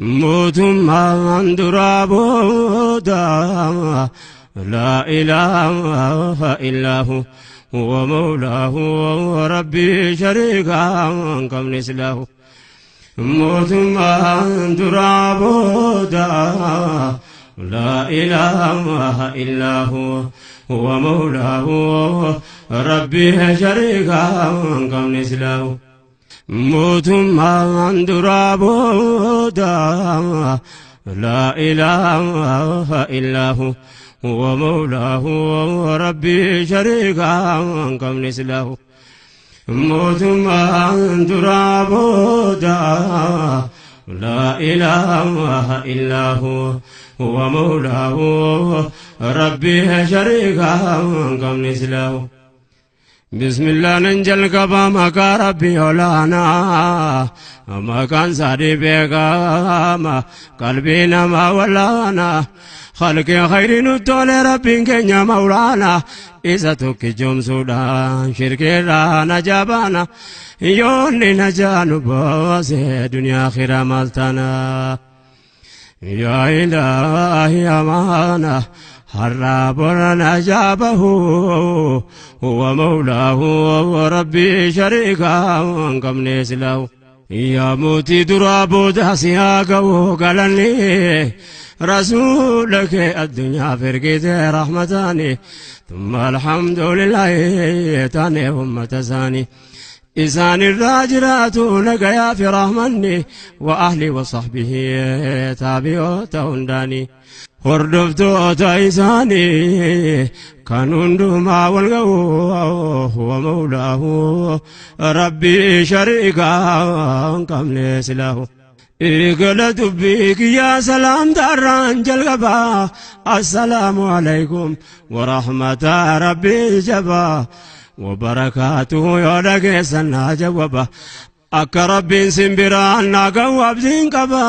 Mootummaan duraa booda laa ilaaha illaahu huwa mawlaahu rabbii shariikaa hin qabne silaahu. Mootummaan duraa booda laa ilaaha illaahu huwa mawlaahu rabbii shariikaa hin qabne silaahu. Mootummaan duraa booda laa ilaaha illaahu huwa mawlaahu rabbii shariikaa hin qabne silaahu. Mootummaan duraa booda laa ilaaha illaahu huwa mawlaahu rabbii shariikaa hin qabne silaahu. Bismillah nan jalqaba maqaa rabbii olaanaa, maqaan isaanii beekama qalbii namaa wallaanaa, khalqii khayrii nutti tole rabbiin keenya mawlaanaa, isa tokkichoomsuudhaan shirkiirraa na jabaana, yoonni na jaanu baase duniyaa akhiraa maal taana. Yaa ilaahi amaana har'a borana jaabahu huwa mawlaahu rabbii shariikaa hin qabne silaahu. Yaa mootii duraa booda si haa ga'u galanni, rasuula kee addunyaaf ergite rahmataani, thumma alhamdulillahi taane ummata isaanii. Isaan irraa jiraatu nagayaa fi rahmanni, wa ahli wa sahbihi taabiyoota hundaanii. Hordoftoota isaanii kan hundumaa wal ga'u, huwa mawlaahu rabbii shariikaa hin qabne silaahu. Eegala dubbii kiyyaa salaamtaarraan jalqabaa, assalaamu alaykum warahmata rabbii jabaa wabarakaatuhu, yoo dhageessan naa jawwaba, akka rabbiin simbiraan naa ga'u abdiin qaba,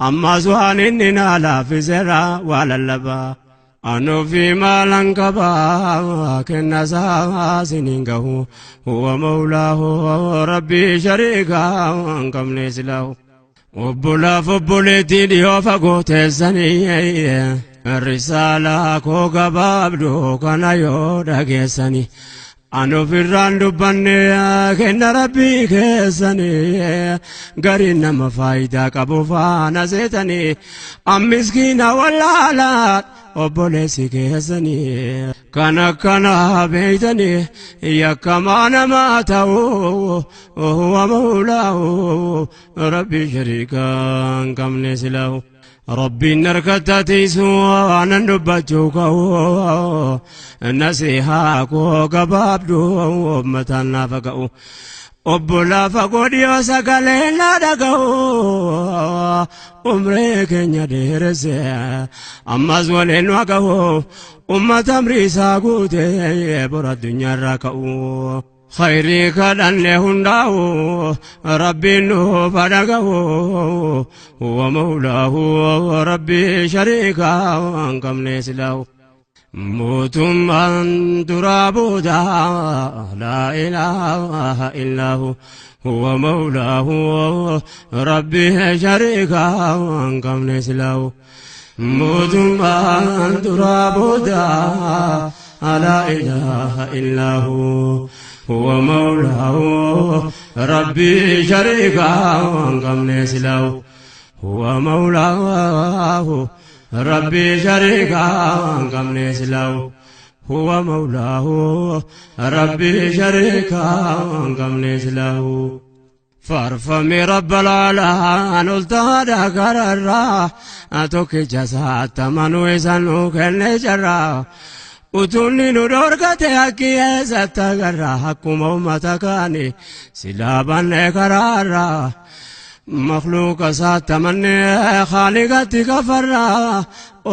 ammas waan inni naa laaffiseera waa lallaba. Anuufi maalan qaba kenna isaa siniin gahu, huwa mawlaahu rabbii shariikaa hin qabne silaahu. Obbolaaf obboleettii dhiyoo fagoo teessanii, risaalaa koo gabaabduu kana yoo dhageessanii, Anu ofirraan dubbanne kenna rabbii keessanii, gariin nama faayidaa qabu faana seetanii, ammiskiina wallaalaa obboleessi keessanii kan akkana beeytanii yakkamaa namaa ta'u, huwa mawlaahu rabbii shariikaa hin qabne silaahu. Rabbiin harkatti tiisu waanan dubbachuu ka'u, nasihaa koo gabaabduu uummataan naafa ga'u. Obbolaa fagoo dhiyoo sagalee na dhaga'u, umree keenya dheeresse ammas waliin nu ga'u, ummata amrii isaa guute bora addunyaarraa ka'u. Khayrii kadhanne hundaa'u rabbiin nuuf dhaga'u, huwa mawlaahu rabbii shariikaa hin qabne silaahu. Mootummaan duraa booda laa ilaaha illaahu huwa mawlaahu rabbii shariikaa hin qabne silaahu. Mootummaan duraa booda laa ilaaha illaahu huwa mawlaahu rabbii shariikaa hin qabne silaahu. Huwa mawlaahu rabbii shariikaa hin qabne silaahu. Huwa mawlaahu rabbii shariikaa hin qabne silaahu. Faarfame rabbal aalaan ol taadha gararraa, tokkicha isaatti amanuu isa nuu kenne jarraa. Utuunni nu dhorkate akki eessatti agarra, akkuma uummata kaani silaa banne karaarraa. Makhluuqa isaatti amannee khaaliqatti kafarraa,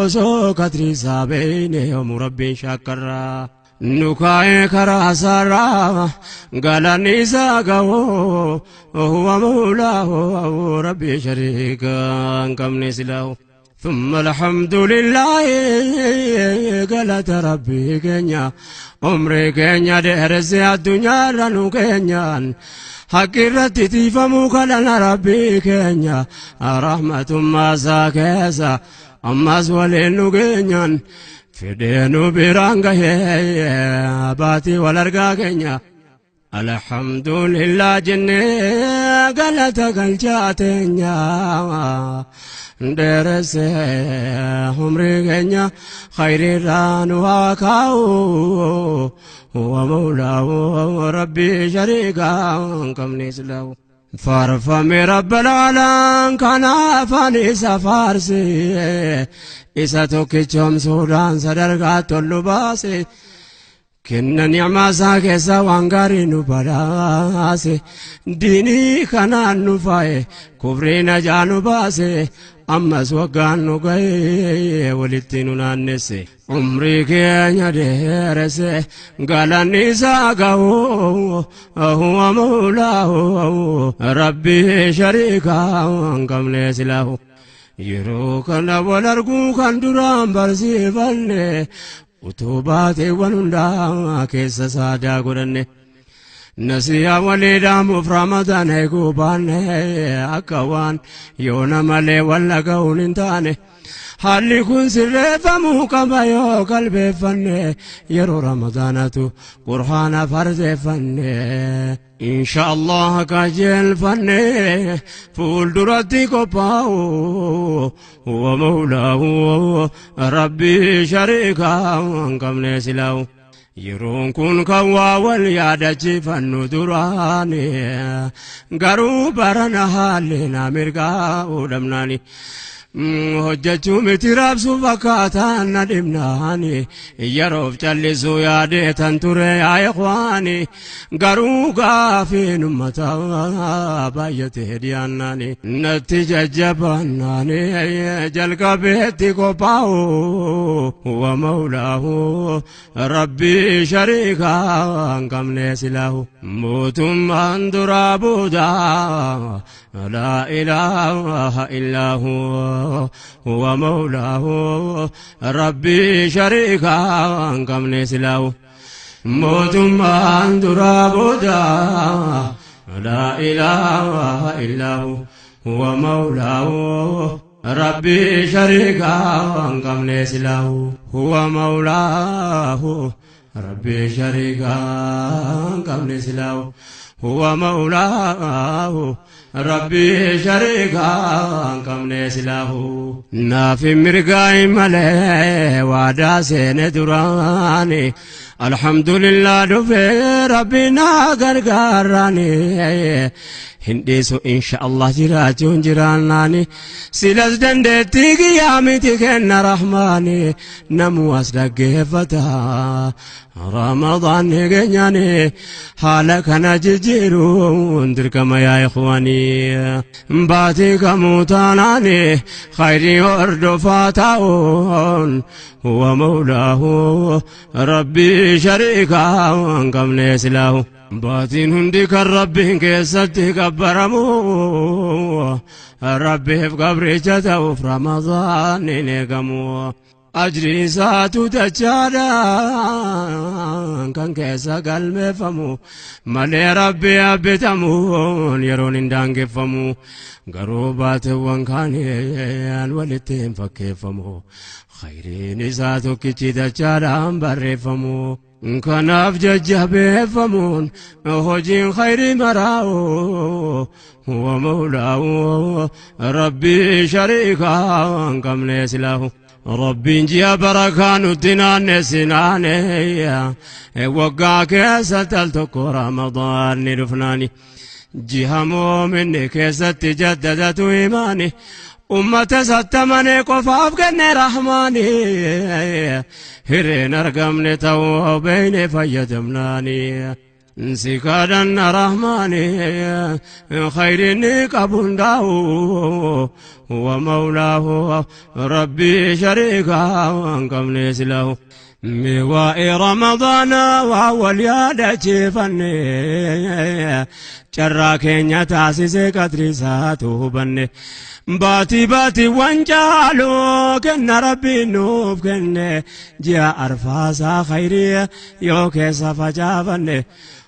osoo katrii isaa beeyne yoomuu rabbiin shaakkarraa. Nu kaa'ee karaa isaarraa galanni isaa ga'u, huwa mawlaahu rabbii shariikaa hin qabne silaahu. ثم الحمد لله galata rabbii keenya umrii keenya dheeresse addunyaarra nu keenyaan, Haqqi irratti tiifamuu kadhana Rabbii keenya rahmatummaa isaa keessa ammas waliin nu geenyaan fedhee nu biraan gahee baatii wal argaa keenya. Alhamdulillah jennee galata galchaa teenya dheeresse umrii keenya khayriirraa nu haa kaa'u huwa mawlaahu rabbii shariikaa hin qabne silaahu. Faarfame rabbal aalaan kanaaf ani isa faarse isa tokkichoomsuudhaan sadarkaatti ol nu baase. Kenna ni'maa isaa keessaa waan gaarii nu badhaase diinii kanaan nu faaye kufrii najaa nu baase ammas waggaan nu ga'e walitti nu naannesse umrii keenya dheeresse galanni isaa ga'u huwa mawlaahu rabbii shariikaa hin qabne silaahu. Yeroo kana wal arguu kan duraan barsiifanne utuu baateewwan hundaa keessa saadaa godhanne nasiyaa walii dhaamuuf Ramadaan eeguu baanne akka waan yoona malee wal dhaga'uun hin taane haalli kun sirreeffamuu qaba yoo qalbeeffanne yeroo Ramadaanatu Qur'aana fardeeffanne insha Allah qajeelfanne fuulduratti qophaa'u huwa mawlaahu rabbii shariikaa hin qabne silaahu. Yeroon kun kan waa wal yaadachiifannu duraani garuu barana haalli na mirgaa'uu dhabnaani. Hojjechuu miti raabsuuf akkaataan na dhibnaani yeroof callisuu yaadee tan ture yaa ikhwaani garuu gaafiin uummataa baay'atee dhiyaannaani natti jajjabaannaani jalqabeetti qophaa'u huwa mawlaahu rabbii shariikaa hin qabne silaahu mootummaan duraa boodaa laa ilaaha illaa huwa mawlaahu rabbii shariikaa hin qabne silaahu mootummaan duraa boodaa laa ilaaha illaa huwa mawlaahu rabbii shariikaa hin qabne silaahu huwa mawlaahu rabbii shariikaa hin qabne silaahu huwa mawlaahu rabbii shariikaa hin qabne silaahu. Naafi mirgaa malee waadaa seene duraani alhamdulillah dhufee rabbi naa gargaaraani hin dhiisu insha Allah jiraachuun jiraannaani silas dandeettii kiyyaa miti kenna rahmaani namuu as dhaggeeffata Ramadaan geenyaani haala kana jijjiiruun dirqama yaa ikhwaanii baatii kamuu taanaani khayrii hordofaa ta'uun huwa mawlaahu rabbii shariikaa hin qabne silaahu. Baatiin hundi kan rabbiin keessatti gabbaramu rabbiif gabricha ta'uuf Ramadaan hin eegamu. Ajri isaatu dachaadhaan kan keessa galmeeffamu malee rabbi abbitamuun yeroon hin daangeffamu garuu baateewwan kaaniin walitti hin fakkeeffamu khayriin isaa tokkichi dachaadhaan barreeffamu. Kanaaf jajjabeeffamuun hojiin khayrii maraa'u huwa mawlaahu rabbii shariikaa hin qabne silaahu. Rabbiin ji'a barakaa nutti naannessi naane waggaa keessatti al tokko Ramadaan ni dhufnaani. Ji'a moominni keessatti jaddadatu imaani ummata sattamane qofaaf kenne rahmaani hireen argamne ta'uu beeyne fayyadamnaani. Si kadhanna rahmaani khayrinni qabu hundaa'u huwa mawlaahu rabbii shariikaa hin qabne silaahu. Miwaa'ee Ramadaana waa wal yaadachiifanne carraa keenya taasisee qadri isaatu hubanne baatii baatiiwwan caalu kenna rabbiin nuuf kenne ji'a arfaasaa khayrii yoo keessa facaafanne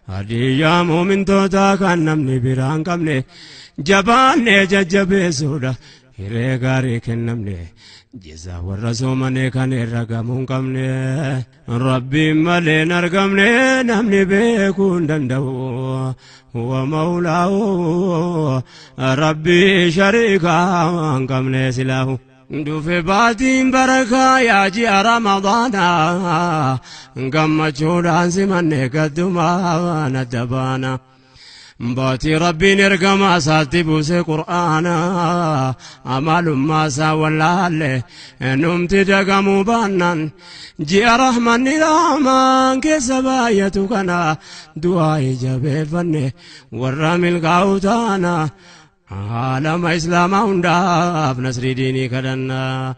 Hadiyyaa muumintootaa kan namni biraan qabne jabaannee jajjabeessuudha hiree gaarii kennamne jizaa warra soomane kan irra gamuu hin qabne rabbiin malee hin argamne namni beekuu hin danda'u huwa mawlaahu rabbii shariikaa hin qabne silaahu. Dufe baatiin barakaa yaa ji'a Ramadaanaa gammachuudhaan simanne gaddumaan adda baana. Baatii Rabbiin ergamaa isaatti buuse Qur'aana amalummaa isaa wallaalle numti dagamuu baannaan ji'a rahmanni rahmaan keessa baay'atu kana du'aa jabeeffanne warra milkaa'u taana. Aalama Islaamaa hundaaf nasrii diinii kadhannaa.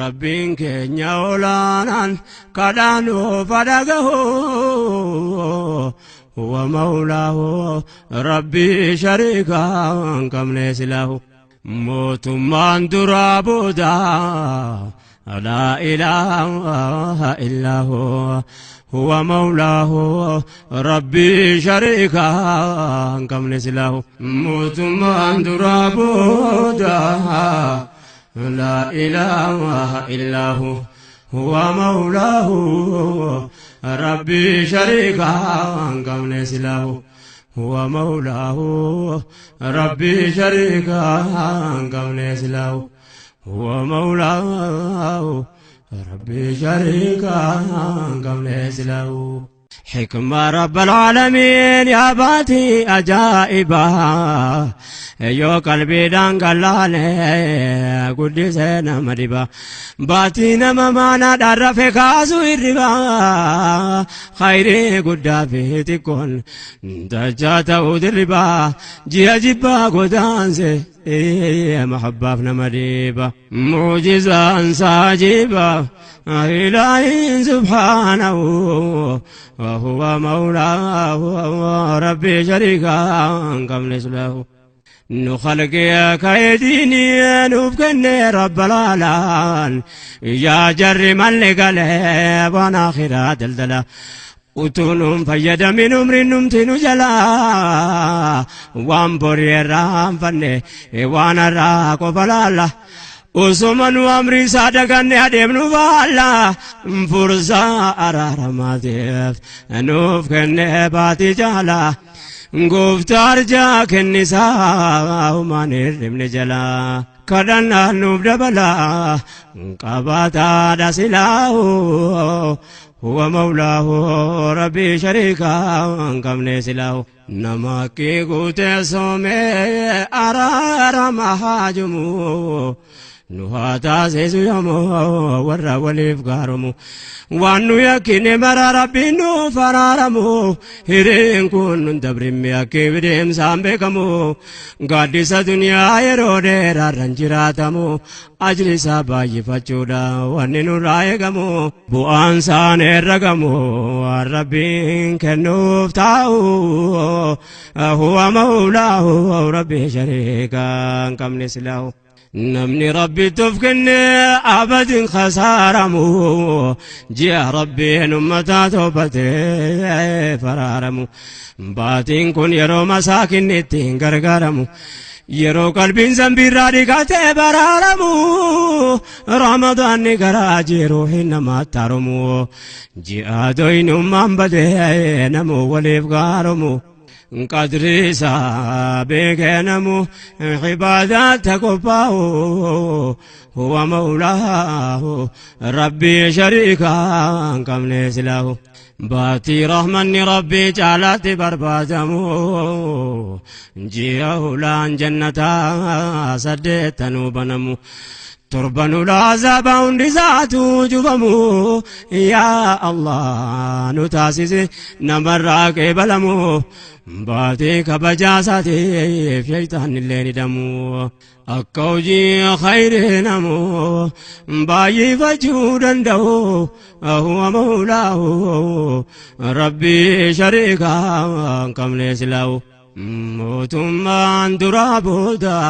Rabbiin keenya olaanaan kadhaanuu fadhagahu. Huwa mawlaahu rabbii shariikaa hin qabne silaahu. Mootummaan duraa booda laa ilaaha illaahu. Huwa mawlaahu rabbii shariikaa hin qabne silaahu. Mootummaan duraa booda laa ilaaha illaahu. Huwa mawlaahu rabbii shariikaa hin qabne silaahu. Huwa mawlaahu rabbii shariikaa hin qabne silaahu. Huwa mawlaahu rabbii shariikaa hin qabne silaahu. حكمة رب العالمين يا باتي أجائبا يو قلبي دانقلالي قدسنا مدبا باتي نما مانا دار في كاسو الربا خيري قدا في تكون دجاتا ودربا جيا جبا قدانسي محبة في مديبا معجزة ساجبا إلهي سبحانه وهو مولاه ربي شريكا قبل له نخلق كيديني نفكني رب العالمين يا جر من لقلب وانا خيرا دلدلا utuunum fayyadamin umriin numti nu jalaa waan borii irraa hanfanne waan har'aa qofa laalla. Osoma nu amri isaa daganne adeemnu baalla fursaa araaramaatiif nuuf kenne baatii jaalaa gooftaa arjaa kennisaa humaan hirribne jalaa kadhannaan nuuf dabalaa qabaataadha silaahu. هو مولاه ربي شريكا قبل سلاه نمكي قوت سومي أرار مهاجمو نهاتا سيسو يومو ورا وليف قارمو وانو يكيني مرا ربي نو فرارمو هيرين كون دبرم يكي بديم سامبكمو قادس دنيا يرودي رارنجراتمو أجل ساباي فچودا واننو رايغمو بوان سان الرغمو ربين كنوف تاو هو مولاه ربي شريكا كم نسلاه نمني ربي تفكني أبد خسارمو جاء ربي نمتا توبتي فرارمو باتين كن يرو مساكن نتين غرغرمو يرو قلبين زنبي رادقاتي برارمو رمضان نقراجي روحي نما تارمو جاء دوين أمان بدي نمو وليف غارمو قدري سابق نمو عبادات قباه هو مولاه ربي شريكا كم نسله باتي رحمن ربي جالات بربادمو جيه لان جنتا سدتنو بنمو تربن العذاب ذات جبمو يا الله نتاسس نمرك بلمو باتي كبجاساتي في شيطان الليل دمو أكوجي خير نمو باي فجودا دو هو مولاه ربي شريكا كم ليس له موتمان درابودا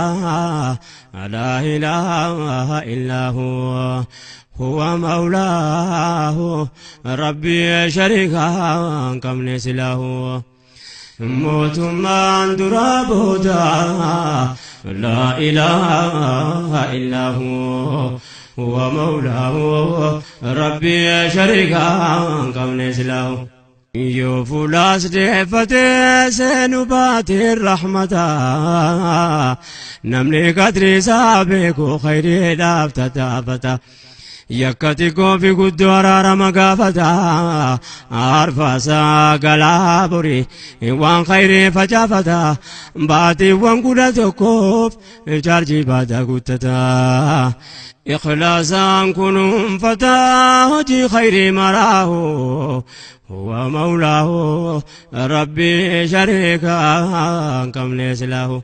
لا إله إلا هو هو مولاه ربي شريكا كم نسله. Mootummaan duraa booda laa ilaaha illaa huu huwa mawlaahu rabbii shariikaa hin qabne silaahu. Yoo fuulaas deeffatee seenu baatee rahmata, namni qadri isaa beeku khayriidhaaf tattaafata. Yakka xiqqoo fi guddoo araarama gaafata, arfaasaa galaa borii waan khayrii facaafata. Baatiiwwan 11f chaarjii baataa guuttata. Ikhlaasaan kunuunfata hojii khayrii maraahu huwa mawlaahu rabbii shariikaa hin qabne silaahu.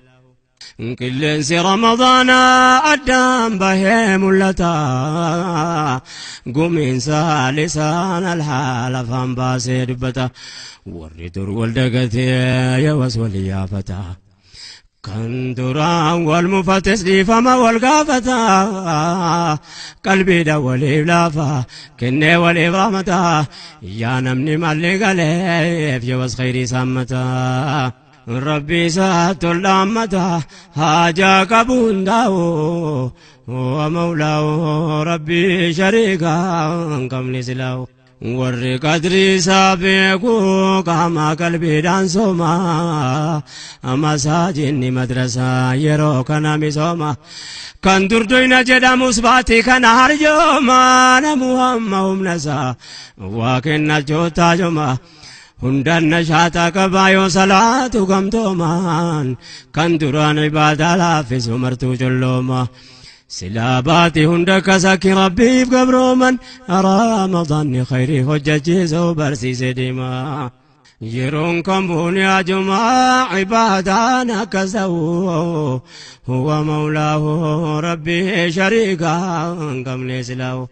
Qilleensi Ramadaanaa addaan bahee mul'ata. Gumiinsa lisaan alhaal afaan baasee dubbata. Warri dur wal dagatee yawas wal yaafata. Kan duraan wal mufates dhiifama wal gaafata. Qalbiidha waliif laafa kennee waliif rahmata. Yaa namni malli galeef yawas khayrii saammata. Rabbi isaa tollaammata haajaa qabu hundaa'u huwa mawlaahu rabbii shariikaa hin qabne silaahu. Warri qadrii isaa beeku qaama qalbiidhaan sooma, masaajinni madrasaa yeroo kana misooma. Kan durdoyna jedhamus baatii kana harjooma, namu hamma humna isaa waa kennachootaa joma. Hundaan nashaataa qabaa yoo salaatu gamtoomaan, kan duraan ibaadaa laaffisu martuu collooma. Silaa baatii hunda kasakki rabbiif gabrooman, Ramadaanni khayrii hojjechiisuu barsiise deema. Yeroon kamuu ni ajumaa ibaadaan akkas ta'u huwa mawlaahu rabbii shariikaa hin qabne silaahu.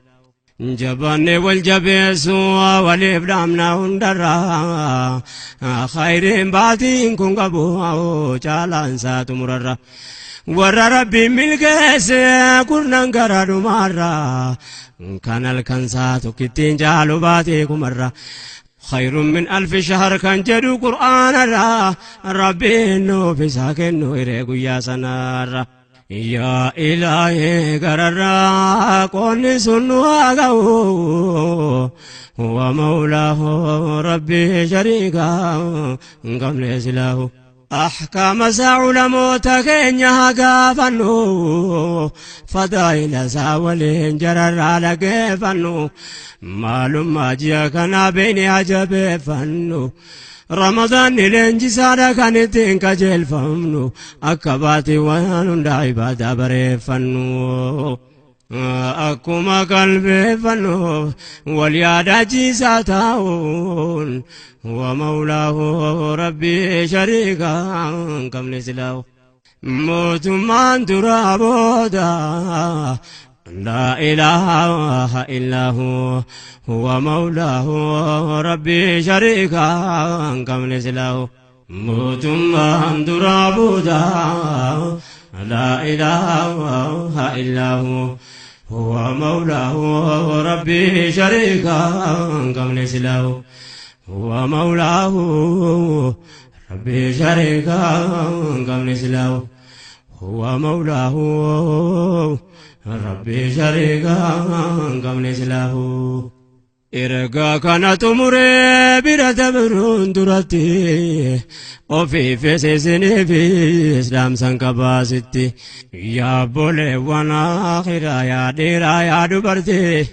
Jabaanne wal jabeessu waliif dhaamna hundarra, khayriin baatiin kun qabu caalaan isaa xumurarra. Warra rabbiin milkeesse kurnan gara dhumaarra, kan halkan isaa tokkittiin caalu baatee kumarra. خير من ألف شهر kan jedhu qur'aanarra, rabbiin nuuf isaa kennu hiree guyyaa sanaarra. Yaa ilaahii gararraa qoonni sun nu haa ga'u huwa mawlaahu rabbii shariikaa hin qabne silaahu. Ahkaama isaa ulamoota keenya haa gaafannu, fadaa'ila isaa waliin jararraa dhageeffannu, maalummaa ji'a kanaa beeknee haa jabeeffannu. Ramadaanni leenjisaadha kan ittiin qajeelfamnu, akka baatiiwwan hundaa ibaadaa bareeffannu. Akkuma qalbeeffannu wal yaadachiisaa taa'uun huwa mawlaahu rabbii shariikaa hin qabne silaahu. Mootummaan duraa booda laa ilaaha illaa huwa mawlaahu rabbii shariikaa hin qabne silaahu. Mootummaan duraa booda laa ilaaha illaa huwa mawlaahu rabbii shariikaa hin qabne silaahu. Huwa mawlaahu rabbii shariikaa hin qabne silaahu. Huwa mawlaahu rabbii shariikaa hin qabne silaahu. Ergaa kana xumuree bira dabruun duratti ofiifis isiniifis dhaamsan qabaasitti. Yaa obboleewwan akhiraa, yaa dhiiraa yaa dubartii,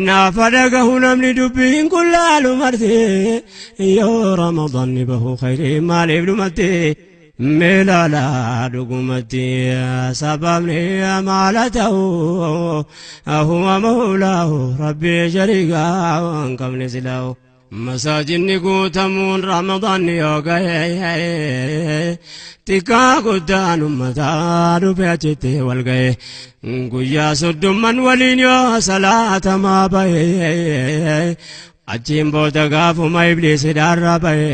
naafa dhagahu namni dubbiin kun laalu marti, yoo Ramadaanni bahu khayrii maaliif dhumatti? Meelaalaa dhugumatti sababni maala ta'u huwa mawlaahu rabbii shariikaa hin qabne silaahu. Masaajinni guutamuun Ramadaanni yoo ga'e, xiqqaa guddaan ummataa dhufe achitti wal ga'e. Guyyaa 30n waliin yoo salaatamaa bahe, achiin booda gaafuma ibliis hidhaarraa bahe,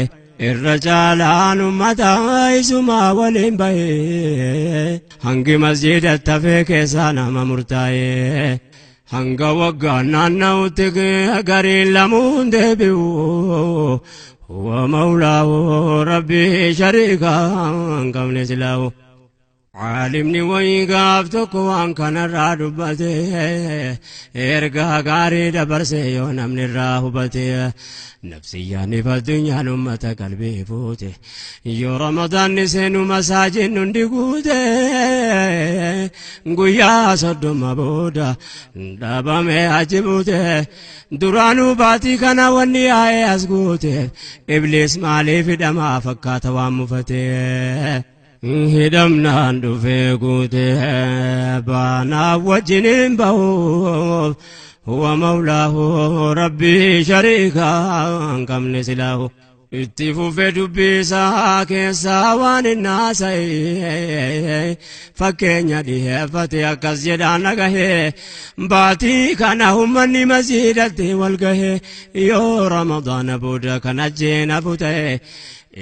irra caalaan ummataa isumaa waliin bahe. Hangi masjiidatti hafee keessaa nama murtaa'e. Hanga waggaan naanna'utti gariin lamuun deebi'u. Huwa mawlaahu rabbii shariikaa hin qabne silaahu. Caalimni wayii gaaf tokko waan kanarraa dubbate, ergaa gaarii dabarse yoo namni irraa hubate. Nafsiyyaan if addunyaan ummata qalbii fuute, yoo ramadaanni seenu masaajin hundi guute. Guyyaa 30 booda dhabame achi buute. Duraanuu baatii kana wanni yaa'ee as guute, ibliis maaliif hidhamaa fakkaata waan mufate. Hidhamnaan dhufee guute baanaa wajjiniin bahuuf. Huwa mawlaahu rabbii shariikaa hin qabne silaahu. Itti fufee dubbii isaa keessaa waan hin haasa'e fakkeenya dhiheeffate akkas jedhaan dhagahee: baatii kana ummanni masjiidatti wal gahe, yoo ramadaana booda kan ajjeena ta'e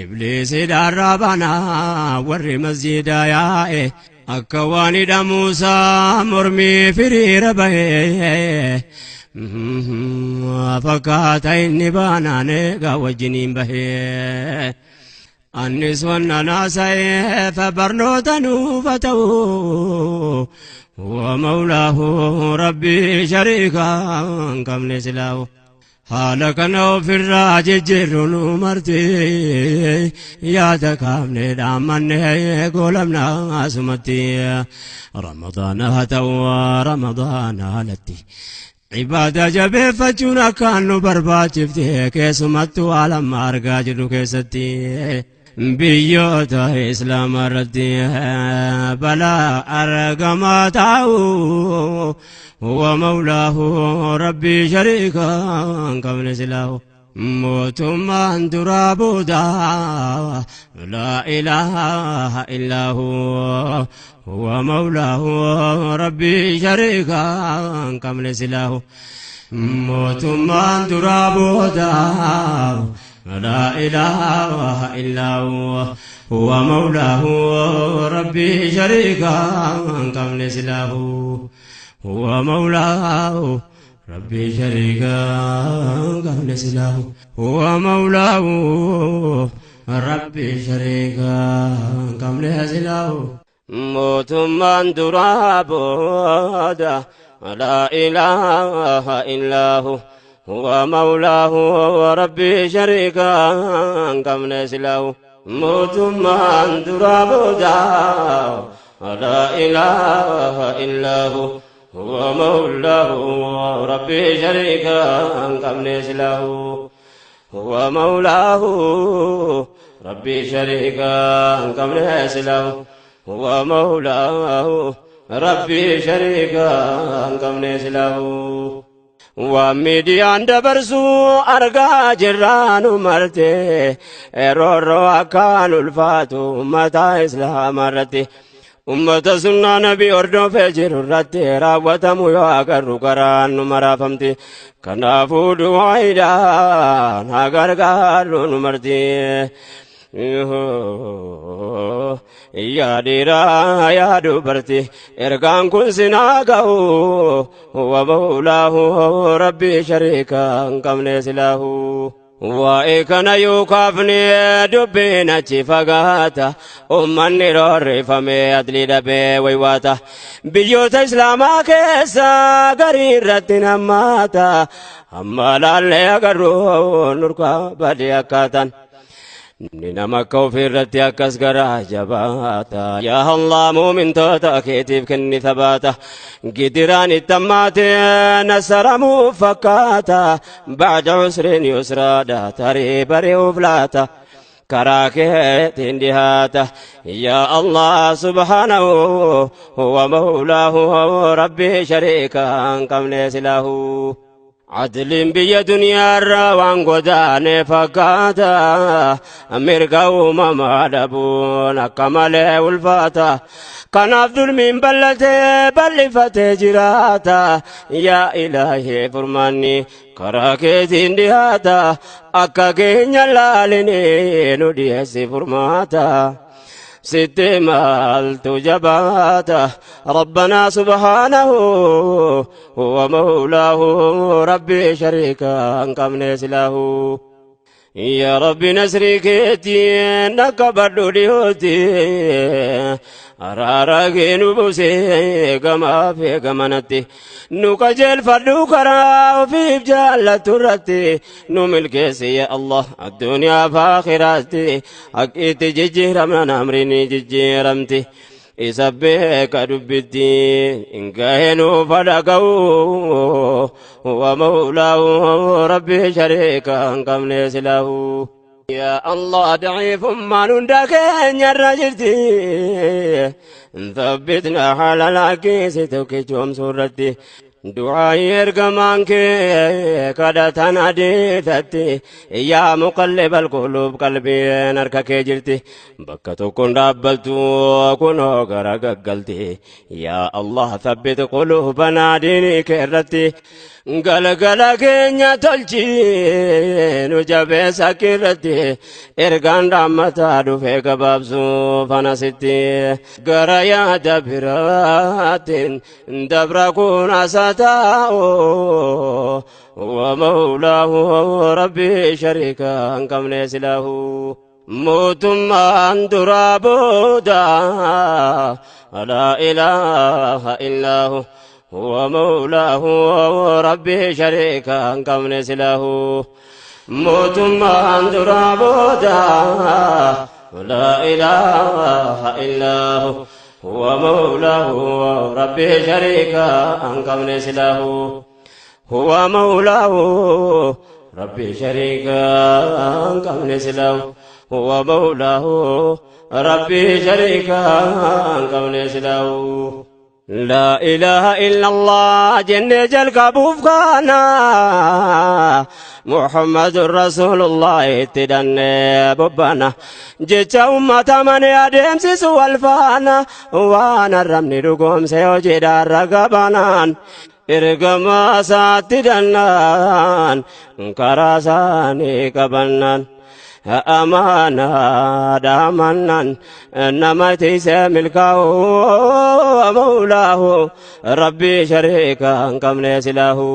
ibliisidhaarraa banaa warri masjiida yaa'e akka waan hidhamuusaa mormii firiira bahee fakkaata, inni baanaan eegaa wajjiniin bahee. Annis wanna naasa'eef barnoota nuufa ta'u. Huwa mawlaahu rabbii shariikaa hin qabne silaahu. Haala kana ofirraa jijjiirru nu marti yaada kaafne dhaammanne goolamna asumatti. Ramadaana haa ta'u ramadaana alatti ibaada jabeeffachuun akkaan nu barbaachifte, keessumattuu haala amma argaa jirru keessatti biyyoota islaamaa irratti balaa argamaa taa'u. Huwa mawlaahu rabbii shariikaa hin qabne silaahu. Mootummaan duraa booda laa ilaaha illaa hu. Huwa mawlaahu rabbii shariikaa hin qabne silaahu. Mootummaan duraa booda laa ilaaha illaa hu. Huwa mawlaahu rabbii shariikaa hin qabne silaahu. Huwa mawlaahu rabbii shariikaa hin qabne silaahu. Huwa mawlaahu rabbii shariikaa hin qabne silaahu. Mootummaan duraa booda laa ilaaha illaa hu. Huwa mawlaahu rabbii shariikaa hin qabne silaahu. Mootummaan duraa booda laa ilaaha illaa hu. Huwa mawlaahu rabbii shariikaa hin qabne silaahu. Huwa mawlaahu rabbii shariikaa hin qabne silaahu. Huwa mawlaahu rabbii shariikaa hin qabne silaahu. Waan miidiyaan dabarsu argaa jirraanu marte, roorroo akkaan ulfaatu ummata islaamaa irratti, ummata sunnaa nabii hordofee jiru irratti raawwatamu yoo agarru garaan nu maraafamti. Kanaafuu du'aayiidhaan haa gargaarru nu marti. Yaa dhiiraa yaa dubarti, ergaan kun sinaa ga'u. Huwa mawlaahu rabbii shariikaa hin qabne silaahu. Waa'ee kana yoo kaafne dubbiin achi fagaata. Ummanni roorrifamee adlii dhabee waywaata. Biyyoota islaamaa keessa garii irratti nammaata. Amma laallee agarru nurkaa badee akkaataan. Ni nama akka ofii irratti akkas garaa jabaata. Yaa Allah, muumintoota keetiif kenni thabaata. Gidiraan itti hammaate nasaramuuf fakkaata. Ba'da usrin yusraadha tarii bari'uuf laata. Karaa keetiin dhihaata. Yaa Allah, subhaanahu huwa mawlaahu rabbii shariikaa hin qabne silaahu. Adliin biyya duniyaarraa waan godaane fakkaata. Mirga uumamaa dhabuun akka malee ulfaata. Kanaaf dulmiin bal'atee bal'ifatee jiraata. Yaa Ilaahii, furmaanni karaa keetiin dhihaata. Akka keenya laalinee nu dhiyeessi furmaata. Sitti maaltu jabaata? Rabbanaa subhaanahu huwa mawlaahu rabbii shariikaa hin qabne silaahu. Yaa Rabbi nasrii keetiin dhaqqabadhu dhiyootti araara kee nu buusee gamaa fi gamanatti nu qajeelfadhu karaa ofiif jaallattu irratti nu milkeessi yaa Allah addunyaa fi aakhiraatti haqqiitti jijjiiramnaan amriin jijjiiramti. Isa beeka dubbitti hin gahe nuuf dhaga'u wa mawlaahu rabbi shariika hin qabne silaahu. Yaa Allah daciifummaan hunda keenya irra jirti. Thabbitna haala lakkisi tokkichoomsuu irratti. Du'aa'ii ergamaan kee kadhatan hadiisatti yaa muqallibal quluub qalbiin harka kee jirti bakka tokkoon dhaabbattu kunoo gara gaggalti yaa Allah thabbit quluubanaa diinii kee irratti galgala keenya tolchi nu jabeessa irratti ergaan dhaammataa dhufee gabaabsuu fanasitti gara yaada biraatiin dabra kun asataa'u wa mawlaahu rabbi shariika hin qabne silaahu mootummaan duraa booda laa ilaaha illaahu wa mawlaahu rabbi shariika hin qabne silaahu mootummaan duraa booda laa ilaaha illaahu هو مولاه ربي شريكا أنقم سلاه هو مولاه ربي شريكا أنقم سلاه هو مولاه ربي شريكا أنقم سلاه لا إله إلا الله جن جل كبوف كانا محمد رسول الله تدن ببنا جتا أمة من أدمسس والفانا وانا رمني رقم سيوجد الرقبانان إرقما ساتدنان كراساني كبنان amaanaa dhaamannan nama tiisee milkaa'u mawlaahu rabbii shariika hin qabne silaahu.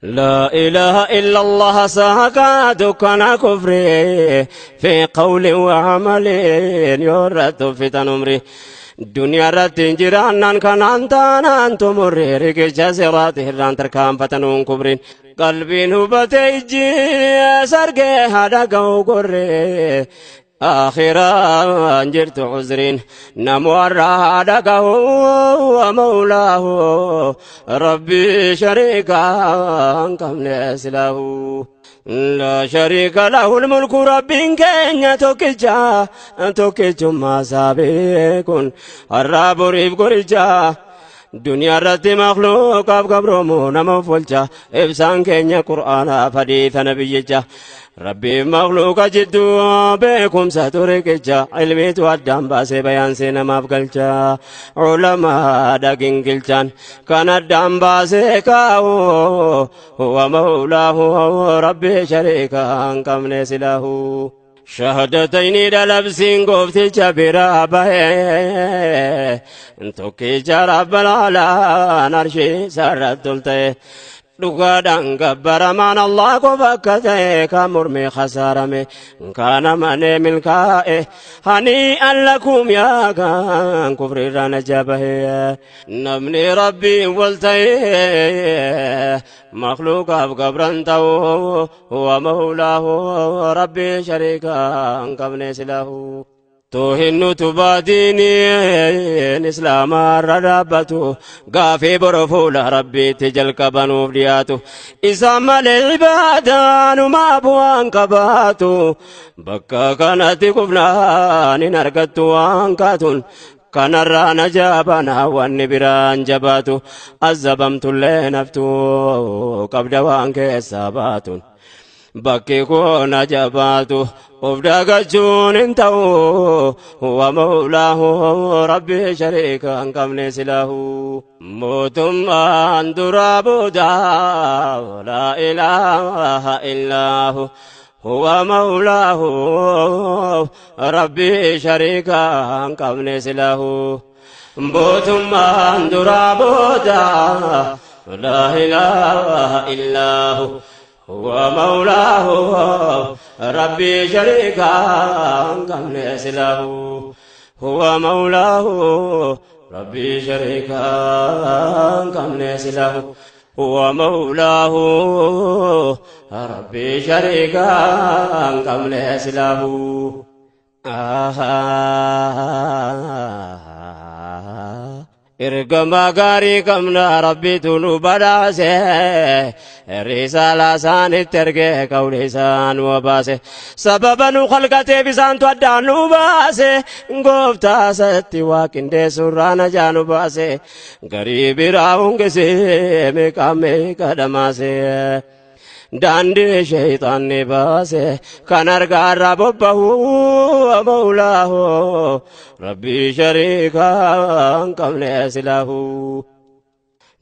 لا إله إلا الله ساقا دكان كفري في قول وعمل يرد فتن أمري دنيا irratti hin jiraannaan kanaan taanaan tumurri riqicha siraati irraan tarkaanfatanuun kubriin qalbiin hubate ijji sargee haadha ga'u gorree آخرا جرت عذرين نمور دقه ومولاه ربي شريكا كم له لا شريك له الملك ربي كين توكيجا توكيجا ما سابقون الرب ريف قرجا دنيا رت مخلوق قبرمو نمو فولجا إبسان كينيا قرآن فديث نبيجا ربي مخلوق جدو بكم ستركجا علمي تودام باسي بيان سينما بقلجا علماء دقين قلجان كان الدام باسي كاو هو مولاه ربي شريكا كم نسله شهادتين دلبسين قفتي جبرا به توكي جرب العلا نرشي سرت dhugaadhaan gabbaramaan Allah qofa akka ta'e kan mormee khasaarame kana malee milkaa'e hani allakum yaa kan kufriirraa najaa bahe namni rabbiin wal ta'e makhluuqaaf gabran ta'u wa mawlaahu rabbii shariika hin qabne silaahu. Toohinnu tubaadiin islaamaa irra dhaabbatu gaafii boro fuula rabbiitti jalqabanuuf dhiyaatu isaan malee ibaadaanumaa bu'aan qabaatu bakka kanatti kufnaan hin argattu waan kaatuun kanarraa najaa banaa wanni biraan jabaatu azabamtullee naftu qabda waan keessaa baatuun. Bakki kun jabaatu of dagachuun hin ta'u wa mawlaahu rabbi shariika hin qabne silaahu mootummaan duraa booda laa ilaaha illaahu huwa mawlaahu rabbi shariika hin qabne silaahu mootummaan duraa booda لا إله إلا هو هو مولاه ربي شريكا كم له هو مولاه ربي شريكا كم له هو مولاه ربي شريكا كم له Ergama gaarii qabna rabbitu nu badhaase risaala isaanitti ergee qawli isaan nu baase sababa nu khalqateef isaantu addaan nu baase gooftaa isatti waa qindeessurraa najaa nu baase garii biraa hungisee meeqa meeqa dhamaase. Daandii shayxaanni baase kan argaarraa bobbahu mawlaahu rabbii shariikaa hin qabne silaahu.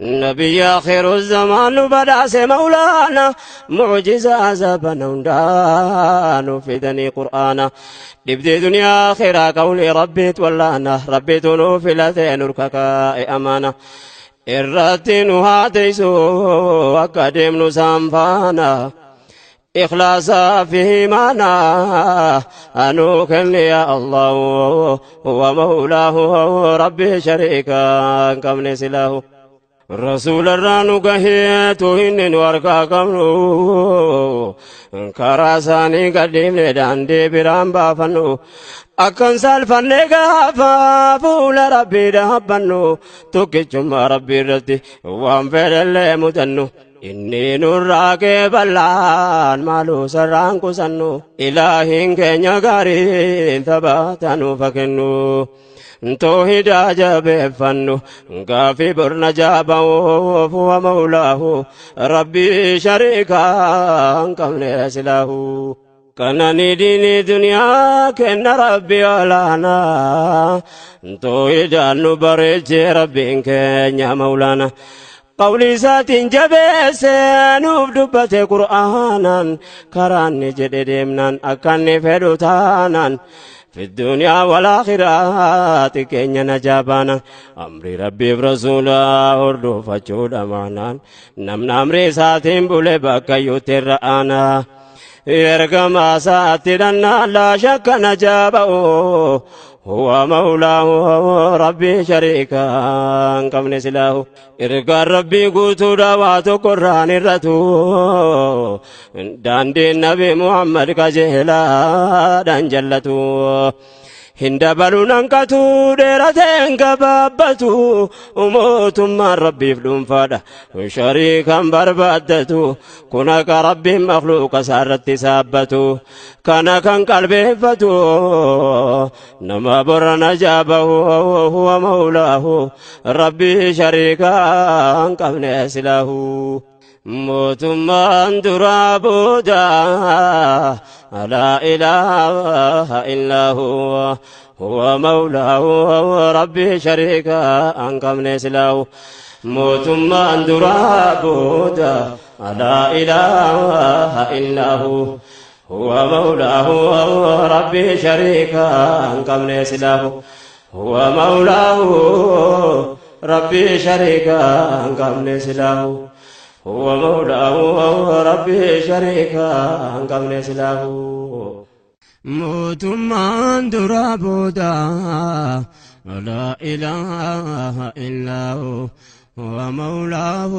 نبي آخر الزمان بدأس مولانا معجزة زبنا ودان في قرآنا لبدي دنيا آخرة قولي ربي تولانا ربي تنوفي لذين ركاكا أمانة irratti nu haa teessu akka deemnu saanfaana ikhlaasaa fi imaana anuu kenni yaa allahu huwa mawlaahu rabbi shariika hin qabne silaahu rasuularraa nu gaheetu inni nu harkaa qabnu karaa isaanii gadhiifne daandii biraan baafannu akkan saalfanne gaafa fuula rabbii dhaabbannu tokkichummaa rabbii irratti waan fedhallee mudannu inni nurraa qeeballaan maaluu sarraan qusannu ilaahiin keenya gaariin taphataa nuuf haa kennu. Toohidaa jabeeffannu gaafii borna jaabahuuf huwa mawlaahu rabbii shariikaa hin qabne silaahu. Kanani diinii duniyaa kenna rabbi olaanaa toohidaan nu bareechee rabbiin keenya mawlaana. Qawli isaatiin jabeessee nuuf dubbate qur'aanaan karaanni jedhe deemnaan akka inni fedhu taanaan. في الدنيا والآخرة كينيا نجابانا أمري ربي برسوله أردو فجود أمانا نمنا أمري ساتين بولي بكا يتر أنا إرقما ساتنا لا شك نجابه هو مولاه ربي شريكا كم نسلاه إرقى ربي قوتو دواتو قرآن الرتو داندي النبي محمد كجهلا دان جلتو Hin dabaluun hanqatu dheerateen gabaabbatu mootummaan rabbiif dhuunfaadha shariikan barbaaddatu kun akka rabbiin makhluuqa isaarratti saabbatu kana kan qalbeeffatu nama borra najaabahu huwa mawlaahu rabbii shariikaa hin qabne silaahu. Mootummaan duraa booda laa ilaaha illaa huwa huwa mawlaahu rabbii shariikaa hin qabne silaahu. Mootummaan duraa booda laa ilaaha illaa huwa huwa mawlaahu rabbii shariikaa hin qabne silaahu. Huwa mawlaahu rabbii shariikaa hin qabne silaahu. هو مولاه ربي شريكا قبل سلاه موتمان درابودا لا إله إلا هو هو مولاه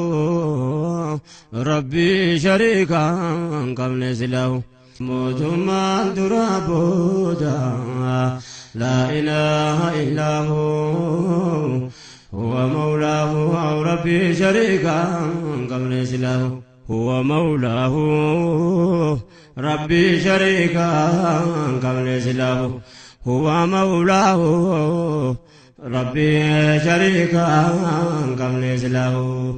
ربي شريكا قبل سلاه موتمان درابودا لا إله إلا هو هو مولاه ربي شريكا قبل سلاه هو مولاه ربي شريكا قبل سلاه هو مولاه ربي شريكا قبل سلاه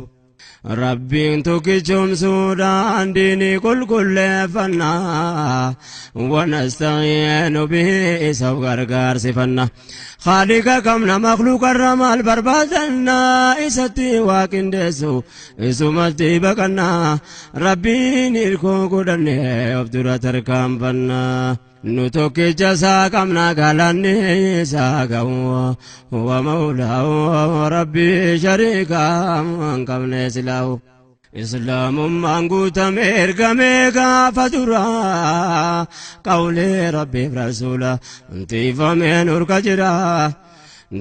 ربي تكجم سودان ديني كل كل فنا ونستعين به سو غرغر سفنا خالق كمنا مخلوق الرمال بربادنا إستي واكندسو إسمتي بكنا ربي نيركو قدني أبدرة تركام فنا. Nu tokkicha isaa qabna galanni isaa gahu huwa mawlaahu rabbii shariikaa hin qabne silaahu. Islaamummaan guutame ergamee gaafa dura qawlee rabbiif rasuula intifameen urka jira.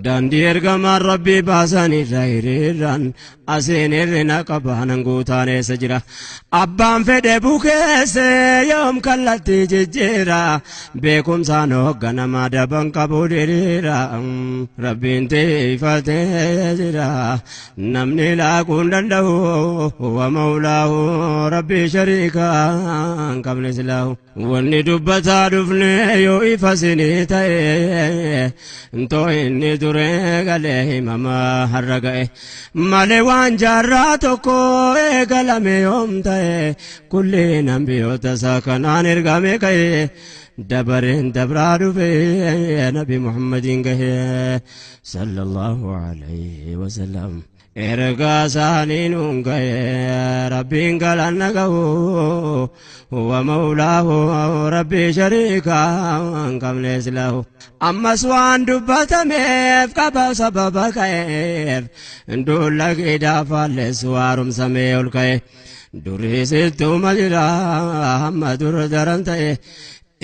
Daandii ergamaan rabbii baasan irra hiriiraan asiin hirrina qabaanan guutaan eessa jira. Abbaan fedhe bukeesse yoom kallattii jijjiira beekumsaan hoogganamaa daban qabu diriira. Rabbiin tiifatee jira namni laaquu hin danda'u huwa mawlaahu rabbii shariikaa hin qabne silaahu. Wanni dubbataa dhufne yoo ifa sinii ta'e ntoo inni duree galee himamaa har'a ga'e malee waan jaarraa tokko eegalame yoom ta'e kulliin ambiyoota isaa kanaan ergame ka'e dabareen dabraa dhufe nabi Muhammadiin gahe sallallahu alayhi wasallam. Ergaa isaanii nuun ga'e rabbiin galanna ga'u huwa mawlaahu rabbii shariikaa hin qabne silaahu. Ammas waan dubbatameef qaba sababa ka'eef dulla qidaa faalleessu haaromsamee ol ka'e durii sittuma jira hamma dura daran ta'e.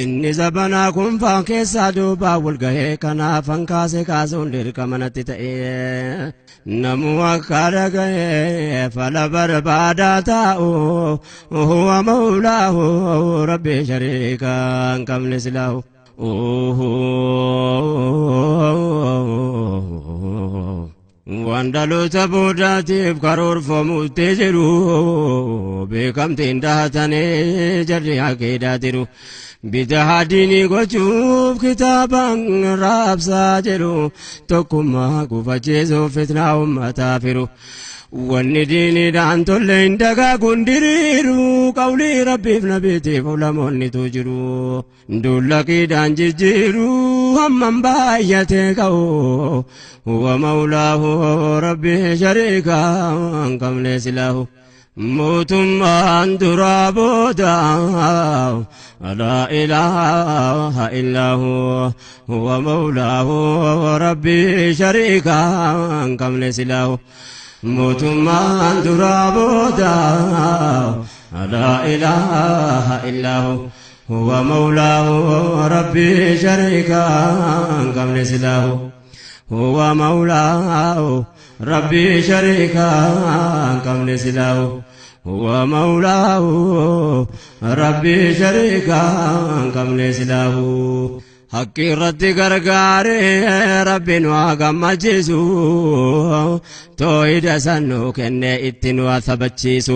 Inni zabanaa kun faan keessaa duubaa wal gahee kanaafan kaase kaasuun dirqama natti ta'e. Namuu akka dhaga'ee fala barbaadaa taa'u huwa mawlaahu rabbii shariikaa hin qabne silaahu. Waan dhaloota boodaatiif karoorfamutti jiru beekamtiin dahatanii jarri akeedaa jiru. Bitaa diinii gochuuf kitaabaan raabsaa jedhu tokkummaa gufachiisuuf fitnaa uummataa firu. Wanni diiniidhaan tolle hin dagaaguun diriiru qawlii rabbiif nabiitiif ulamoonnitu jiru. Dulla qiidhaan jijjiiru hammam baay'atee ka'u huwa mawlaahu rabbii shariikaa hin qabne silaahu. Mootummaan duraa booda laa ilaaha illaahu huwa mawlaahu rabbii shariikaa hin qabne silaahu. Mootummaan duraa booda laa ilaaha illaahu huwa mawlaahu rabbii shariikaa hin qabne silaahu. Huwa mawlaahu rabbii shariikaa hin qabne silaahu. Huwa mawlaahu rabbii shariikaa hin qabne silaahu. Haqqi irratti gargaaree rabbi nu haa gammachiisu tooyida san nu kennee itti nu haa sabachiisu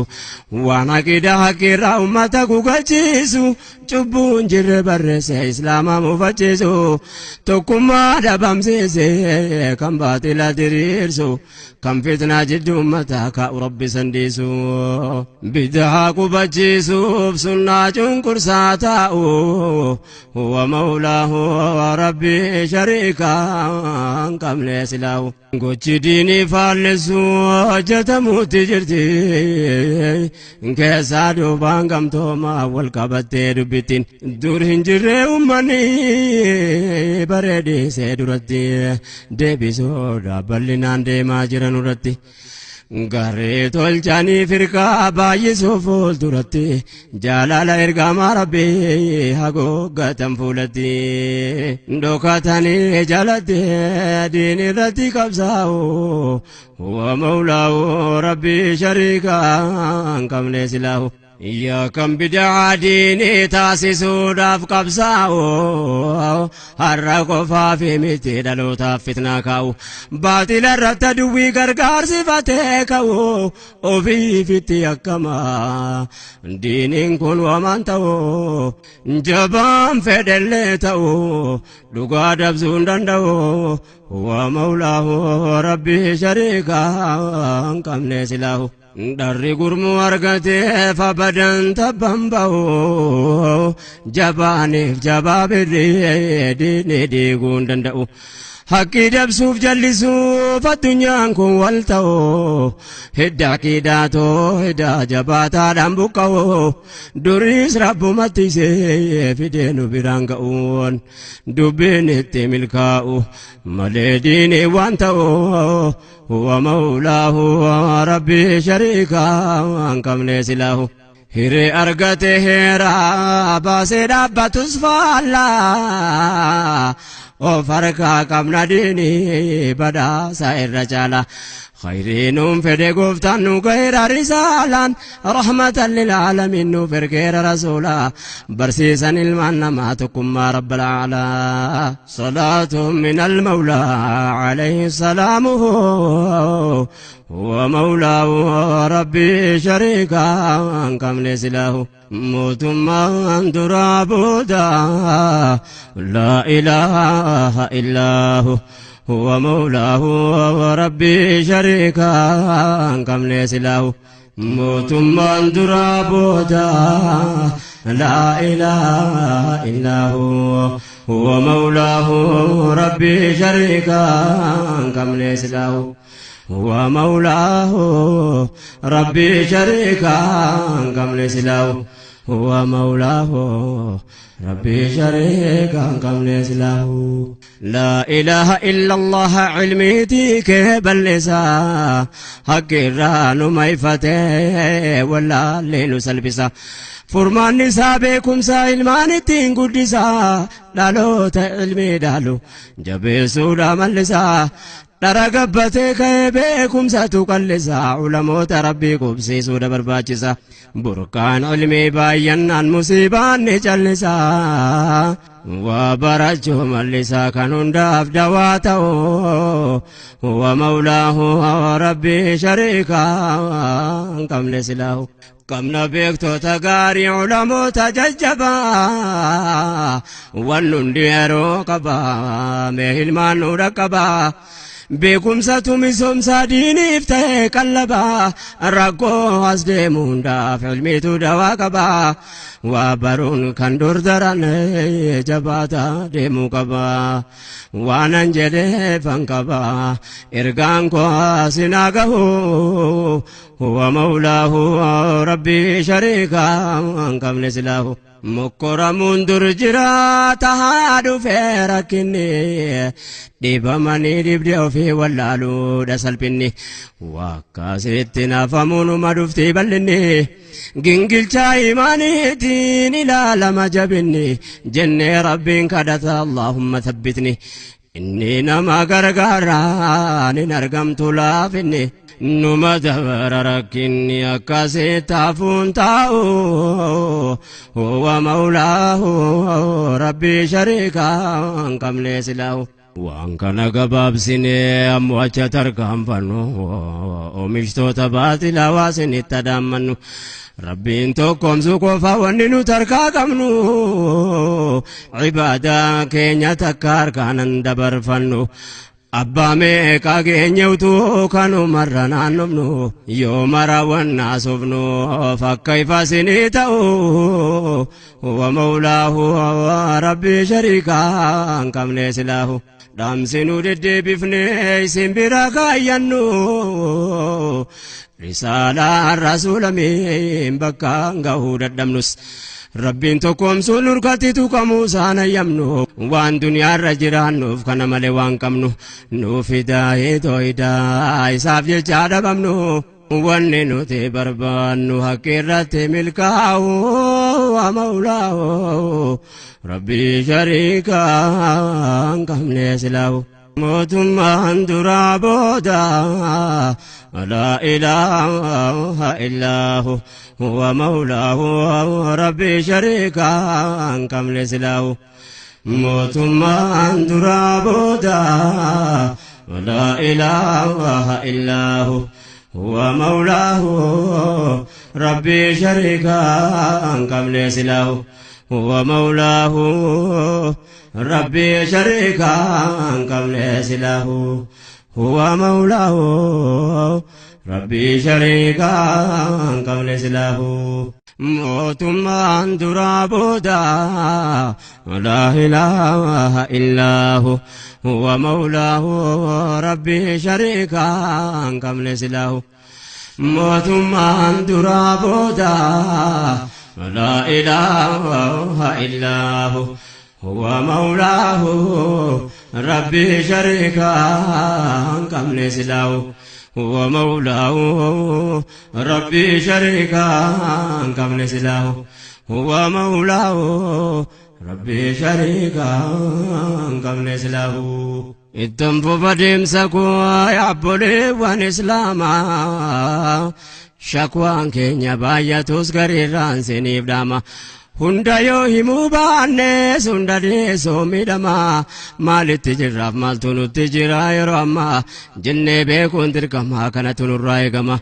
waan haqida haqqirraa uummata gugachiisu cubbuun jirre barreesse islaama mufachiisu tokkummaa dhabamsiise kan baatila diriirsu kan fitnaa jidduu uummataa kaa'u rabbi sandiisu bidaa qubachiisuuf sunnaa cunqursaa taa'u huwa mawlaahu rabbii shariikaa hin qabne silaahu. Gochi diinii faallessu hojjetamuutti jirti keessaa duubaan gamtoomaa wal qabattee dubbittiin dur hin jirre uummanni bareedisee duratti deebisuudha bal'inaan deemaa jiran irratti. Garee tolchanii firqaa baay'isuu fuulduratti jaalala ergamaa rabbii haguuggatan fuulatti dhokatanii jalatti diin irratti qabsaa'u huwa mawlaahu rabbii shariikaa hin qabne silaahu. Yaa kan bidaa diinii taasisuudhaaf qabsaa'u har'a qofaa fi miti dhalootaaf fitnaa kaa'u baatila irratti duwwii gargaarsifatee ka'u ofiifitti akkama diiniin kun wamaan ta'u jabaan fedhellee ta'u dhugaa dabsuu hin danda'u huwa mawlaahu rabbii shariikaa hin qabne silaahu. Dharri gurmuu argateef abadan tabban ba'u jabaaniif jabaa birrii diinni diiguu hin danda'u. Haqqi dabsuuf jallisuuf addunyaan kun wal ta'u hidda aqiidaatoo hidda jabaataadhaan buqqa'u duriis rabbumatti isee fidee nu biraan ga'uun dubbiin itti milkaa'u malee diini waan ta'u huwa mawlaahu rabbi shariikaa hin qabne silaahu. Hiree argate heeraa baasee dhaabbatus faallaa of harkaa qabna diinii badhaasa irra caala. Khayrii nuun fedhe gooftaan nu gaheera risaalaan rahmatan lilaalamiin nuuf ergeera rasuula barsiisan ilmaan namaa tokkummaa rabbal aalaa. Salaatu min almawlaa alayhi salaamuhu huwa mawlaahu rabbii shariikaa hin qabne silaahu. Mootummaan duraa booda laa ilaaha illaahu هو مولاه وربي شريكا كم ليس له. موتمان درا بودا لا إله إلا هو هو مولاه ربي شريكا كم ليس له. هو مولاه ربي شريكا كم ليس له. هو مولاه ربي شريكا كم ليس له. لا إله إلا الله علمي تيك بلسا حق الران ما يفتح ولا ليل سلبسا فرمان نسابكم سائل مان قدسا دالو علمي دالو جبسو ملسا Dara gabbatee ka'ee beekumsatu qal'isa ulamoota rabbii qubsiisuudha barbaachisa burqaan ilmii baay'annaan musiibaan ni callisa waa barachuu mallisa kan hundaaf dawaa ta'u huwa mawlaahu rabbii shariikaa hin qabne silaahu. Qabna beektoota gaarii ulamoota jajjabaa waan hundi yeroo qabaa mee ilmaan nu dhaqqabaa. Beekumsatu misoomsa diiniif ta'e qallabaa rakkoo as deemu hundaaf ilmiitu dawaa qabaa waa baruun kan dur daran jabaata deemuu qabaa waanan jedheefan qabaa ergaan koo sinaa gahu huwa mawlaahu rabbii shariikaa hin qabne silaahu. Mokkoramuun dur jiraata haa dhufee rakkinni dhibamanii dhibdee ofii wallaaluudha salphinni wakkaasitti nafamuunuma dhuftii bal'inni gingilchaa imaaniitiin ilaalama jabinni jennee rabbiin kadhata Allahumma thabbitni inni nama gargaaraan hin argamtu laafinni. Numa dabara rakkinni akkasitti hafuun taa'u huwa mawlaahu rabbii shariikaa hin qabne silaahu. Waan kana gabaabsinee ammoo acha tarkaanfannu oomishtoota baaxilaa waa isinitti adaammannu rabbiin tokkoomsu qofa wanni nu tarkaa qabnu ibaadaa keenya takka harkaanan dabarfannu. Abbaa meeqa keenya utuu kanumarra naannofnu yoo mara wannaa soofnu fakka ifa isinii ta'u huwa mawlaahu rabbii shariikaa hin qabne silaahu. Dhaamsi nu deddeebifne isin bira kaayyannu risaalaan rasuulamiin bakka gahuu dadhabnus Rabbiin tokkoomsuun nurkatti tuqamuu isaan ayyamnu waan duniyaarra jiraannuuf kana malee waan qabnu nuuf hidaayee tooyidaa isaaf jecha dhabamnu wanni nuti barbaannu haqqi irratti milkaa'u wa mawlaahu rabbii shariikaa hin qabne silaahu. Mootummaan duraa booda laa ilaaha illaahu huwa mawlaahu rabbii shariikaa hin qabne silaahu. Mootummaan duraa booda laa ilaaha illaahu huwa mawlaahu rabbii shariikaa hin qabne silaahu. هو مولاه ربي شريكا قبل سلاه هو مولاه Rabbii shariikaa hin qabne silaahu. Mootummaan duraa booda laa ilaaha illaahu huwa mawlaahu rabbii shariikaa hin qabne silaahu. Mootummaan duraa booda laa ilaaha illaahu huwa mawlaahu rabbii shariikaa hin qabne silaahu. هو مولاه ربي شريكا قبل سلاه هو مولاه ربي شريكا قبل سلاه. Ittan fufa deemsa koo yaabboleewwan islaamaa, shakwaan keenya baay'atus gariirraan siniif dhaama. Hunda yoo himuu baannes hunda deessoo miidhama. Maalitti jirraaf maaltu nutti jira yeroo ammaa jennee beekuun dirqama kanatu nurraa eegama.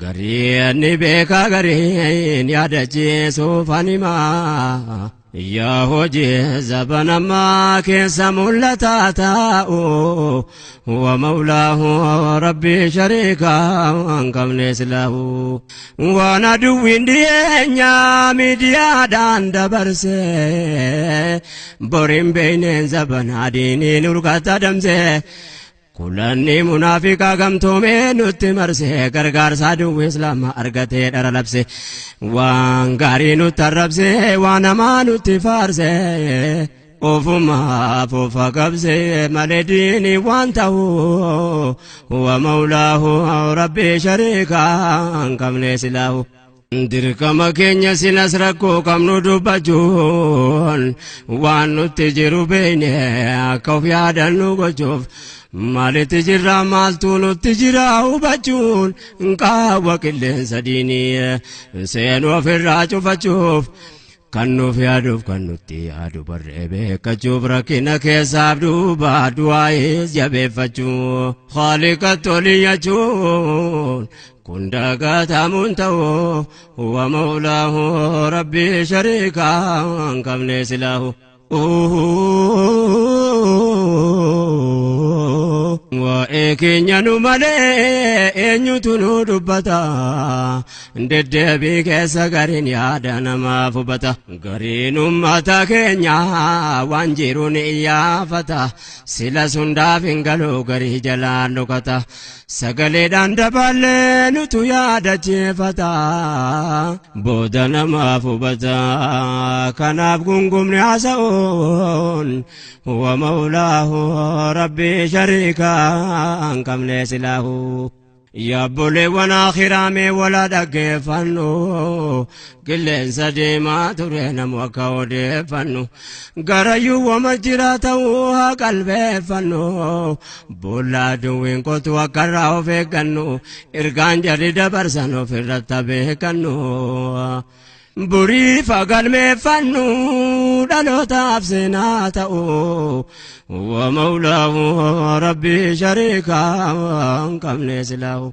Gariin ni beeka, gariin yaadachiisuuf himaa. Yaa hojii zabanammaa keessa mul'ataa taa'u huwa mawlaahu rabbii shariikaa hin qabne silaahu. Waan aduwwiin dhiyeenyaa miidiyaadhaan dabarse boriin beeyneen zabanaa diiniin urgata damse. Kulanni munaafiqaa gamtoomee nutti marse gargaarsa aduwwi islaamaa argatee dhara labse. Waan gaarii nutti arrabse, waan hamaa nutti faarse. Ofumaaf ofa qabse malee diinii waan ta'u huwa mawlaahu rabbii shariikaa hin qabne silaahu. Dirqama keenya silas rakkoo qabnu dubbachuun waan nutti jiru beeyne akka of yaadannu gochuuf maalitti jirra maaltu nutti jira hubachuun qaawwa qilleensa diinii seenuu ofirraa cufachuuf kan nuuf yaaduuf kan nutti yaadu barree beekachuuf rakkina keessaaf duuba du'aayis jabeeffachuu haaliqa toliyyachuun kun dagatamuun ta'u huwa mawlaahu rabbii shariikaa hin qabne silaahu. Waa'ee keenya nu malee eenyutu nu dubbata? Deddeebii keessa gariin yaada namaaf hubata. Gariin uummata keenya waan jiru ni iyyaafata. Sila sundaaf hin galu garii jalaan dhokata. Sagaleedhaan daballee nutu yaadachiifata. Booda namaaf hubata. Kanaaf gungumni haasa'uun huwa mawlaahu rabbii shariikaa hin qabne silaahu. Yaabboleewwan akhiraa wala dhaggeeffannu qilleensa deemaa ture namu akka odeeffannu garayyuu wama jira ta'uu haa qalbeeffannu boolla aduwwiin qotu akka irraa of eeggannu ergaan jarri dabarsan ofirratti beekannu. Buriif galmeeffannu dhalootaaf seenaa ta'u huwa mawlaahu rabbii shariikaa hin qabne silaahu.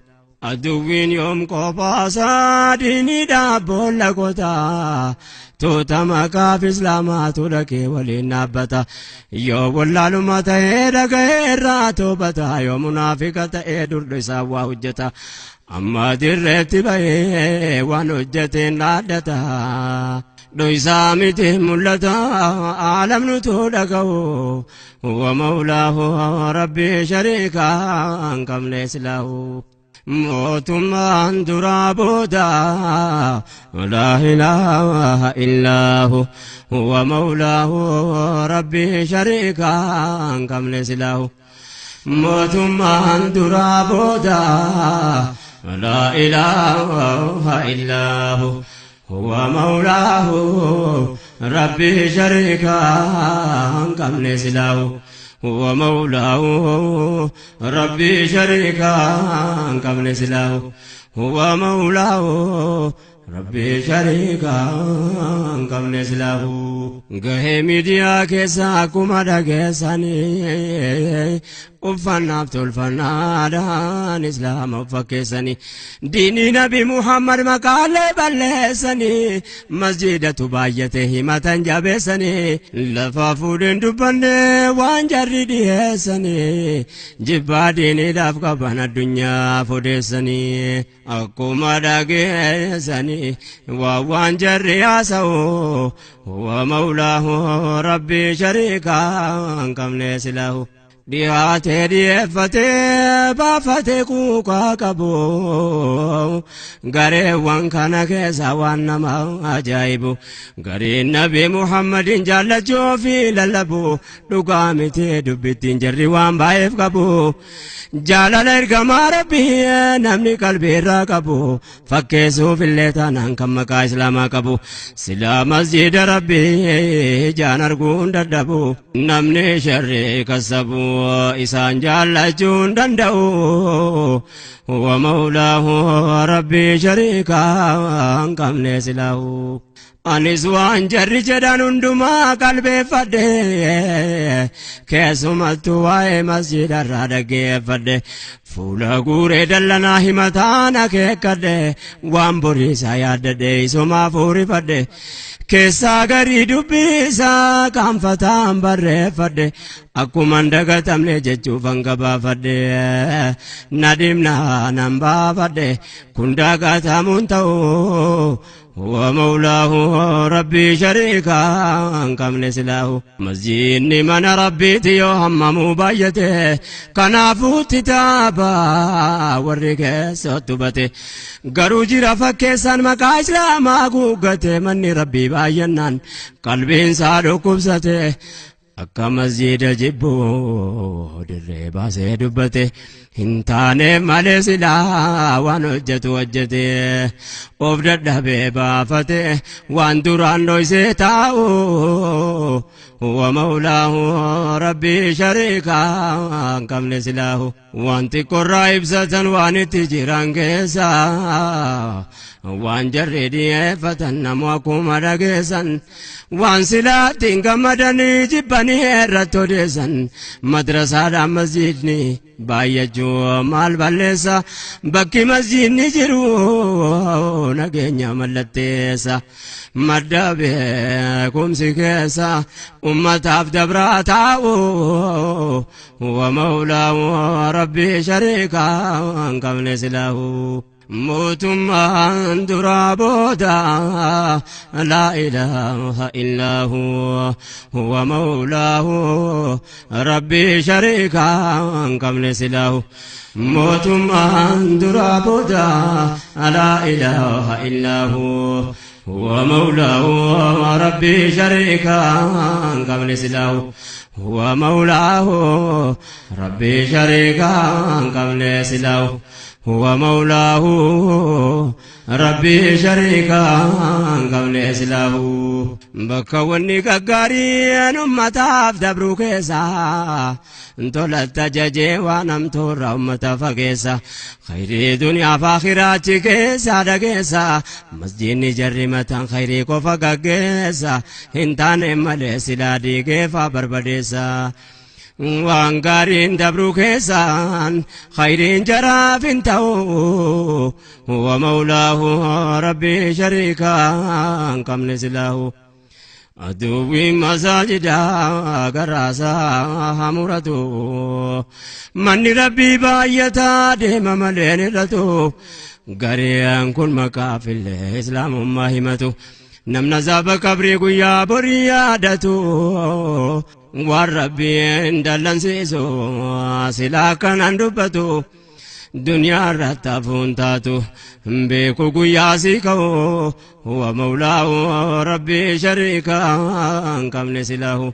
Aduwwiin yoom qophaasaa diiniidhaaf boolla qotaa tuuta maqaaf islaamaatu dhaqee waliin dhaabbata. Yoo wallaaluma ta'ee dhaga'ee irraa toobata, yoo munaafiqa ta'ee durdu isaa waa hojjeta. Amma dirreetti bahee waan hojjeteen dhaaddata. Dhoysaa miti mul'ata aalamnutu dhaga'u huwa mawlaahu rabbii shariikaa hin qabne silaahu. Mootummaan duraa booda laa ilaaha illaahu huwa mawlaahu rabbii shariikaa hin qabne silaahu. Mootummaan duraa booda laa ilaaha illaahu huwa mawlaahu rabbii shariikaa hin qabne silaahu. هو مولاه ربي شريكا قبل سلاه هو مولاه ربي شريكا قبل سلاه. Gahee miidiyaa keessa akkuma dhageessanii Uffannaaf tolfannaadhaan islaama of fakkeessanii diinii Nabi Muhammad maqaalee balleessanii masjidatu baay'ate himatan jabeessanii lafa fuudhin dubbanne waan jarri dhiyeessanii jibbaa diiniidhaaf qaban addunyaa odeessanii akkuma dhageessanii waa waan jarri haasa'u huwa mawlaahu rabbii shariikaa hin qabne silaahu. Dhiyaatee dhiyeeffatee baafatee kuukaa qabu gareewwan kana keessa waan nama ajaa'ibu gariin Nabi Muhammadin jaallachuu fi lallabu dhugaa miti dubbittiin jarri waan baay'eef qabu jaalala ergamaa rabbii namni qalbiirraa qabu fakkeessuuf illee taanaan kan maqaa islaamaa qabu silaa masjida rabbii jaan arguun dadhabu namni sharrii kasabu isaan jaallachuu hin danda'u. Huwa mawlaahu rabbii shariikaa hin qabne silaahu. Anis waan jarri jedhan hundumaa qalbeeffadhe keessumattuu waa'ee masjidarraa dhaggeeffadhe fuula guuree dallanaa himataan akeekkadhe waan boriisaa yaaddadhe isumaa fuurifadhe keessaa garii dubbisaa qaanfataan barreeffadhe akkuman dagatamne jechuufan gabaafadhe nadhimnaa nan baafadhe kun dagatamuun ta'u هو مولاه ربي شريكا كم نسلاه مسجد من ربي تيو هممو بايته كنافو تتابا ورق ستبته garuu jira fakkeessan maqaa islaamaa guuggate manni rabbii baay'annaan qalbiin isaa dhukkubsate akka masjida jibbuu dirree baasee dubbate hin taane malee silaa waan hojjetu hojjete of dadhabee baafate waan duraan dhoysee taa'u huwa mawlaahu rabbii shariikaa hin qabne silaahu waan xiqqoorraa ibsatan waan itti jiran keessa waan jarri dhiyeeffatan namu akkuma dhageessan waan silaatti hin gammadanii jibbanii irratti odeessan madrasaadhaan masjidni baay'achuu maal balleessa bakki masjidni jiru nageenya mallatteessa madda beekumsi keessa ummataaf dabraa taa'u huwa mawlaahu rabbii shariikaa hin qabne silaahu. Mootummaan duraa booda laa ilaaha illaa huwa huwa mawlaahu rabbii shariikaa hin qabne silaahu. Mootummaan duraa booda laa ilaaha illaa huwa huwa mawlaahu rabbii shariikaa hin qabne silaahu. Huwa mawlaahu rabbii shariikaa hin qabne silaahu. هو مولاه ربي شريكا قبل إسلاه بكوني كغارين أمتاف دبرو كيسا تولت ججي وانم تورا أمتا فكيسا خيري دنيا فاخرات كيسا دكيسا مسجد جرمة خيري كوفا كيسا هنتان مالي سلا دي كيفا بربديسا waan gaariin dabruu keessaan khayriin jaraaf hin ta'u huwa mawlaahu rabbii shariikaa hin qabne silaahu aduwwiin masaajidaa garaasaa hamuratu manni rabbii baay'ataa deema malee irratu gareen kun maqaafillee islaamummaa himatu namna zaaba qabrii guyyaa borii yaadatu waan rabbiin dallansiisu silaa akkanaan dubbatu duniyaa irratti hafuun taatu beeku guyyaa sii ka'u huwa mawlaahu rabbii shariikaa hin qabne silaahu.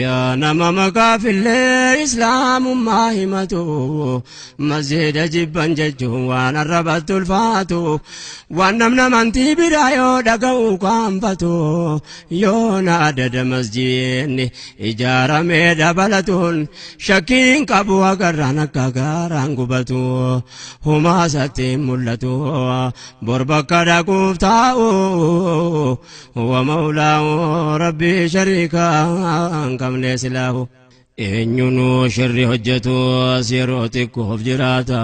Yaa nama maqaafillee islaamummaa himatu masjida jibban jechuun waan arrabatti ulfaatu waan namni amantii biraa yoo dhaga'u qaanfatu yoo na adada masjidni ijaaramee dabalatuun shakkiin qabu agarraan akka gaaraan gubatu humaasatti mul'atu bor bakka dhaquuf taa'u huwa mawlaahu rabbii shariikaa hin qabne silaahu. Eenyunuu shirri hojjetus yeroo xiqqoof jiraata.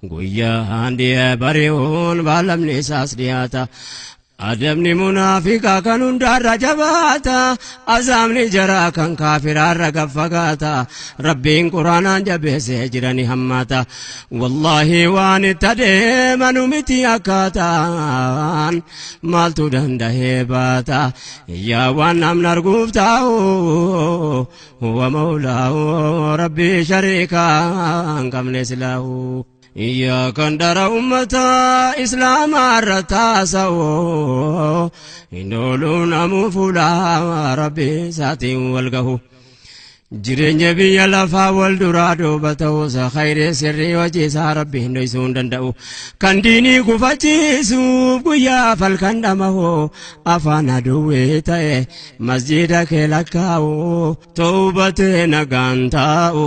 Guyyaan dhi'ee bari'uun baalamni isaas dhiyaata. Adabni munaafiqaa kan hundaarra jabaata. Azaabni jaraa kan kaafiraarra gaffagaata. Rabbiin quraanaan jabeessee jirani hammaata. Wallaahi waan itti adeemanu miti akkaataan. Maaltu dandahee baata. Yaa waan namni arguuf taa'u. Huwa mawlaahu rabbii shariikaa hin qabne silaahu. Yaa kan dhara ummata islaamaa irra taasa'u hin oolu namuu fuula rabbii isaatiin wal gahu. Jireenya biyya lafaa wal duraa duuba ta'uusa khayrii sirrii hojii isaa rabbi hin dhoysuu hin danda'u. Kan diinii gufachiisuuf guyyaa falkan dhamahu afaan aduwwii ta'e masjiida kee lakkaa'u toobatee nagaan taa'u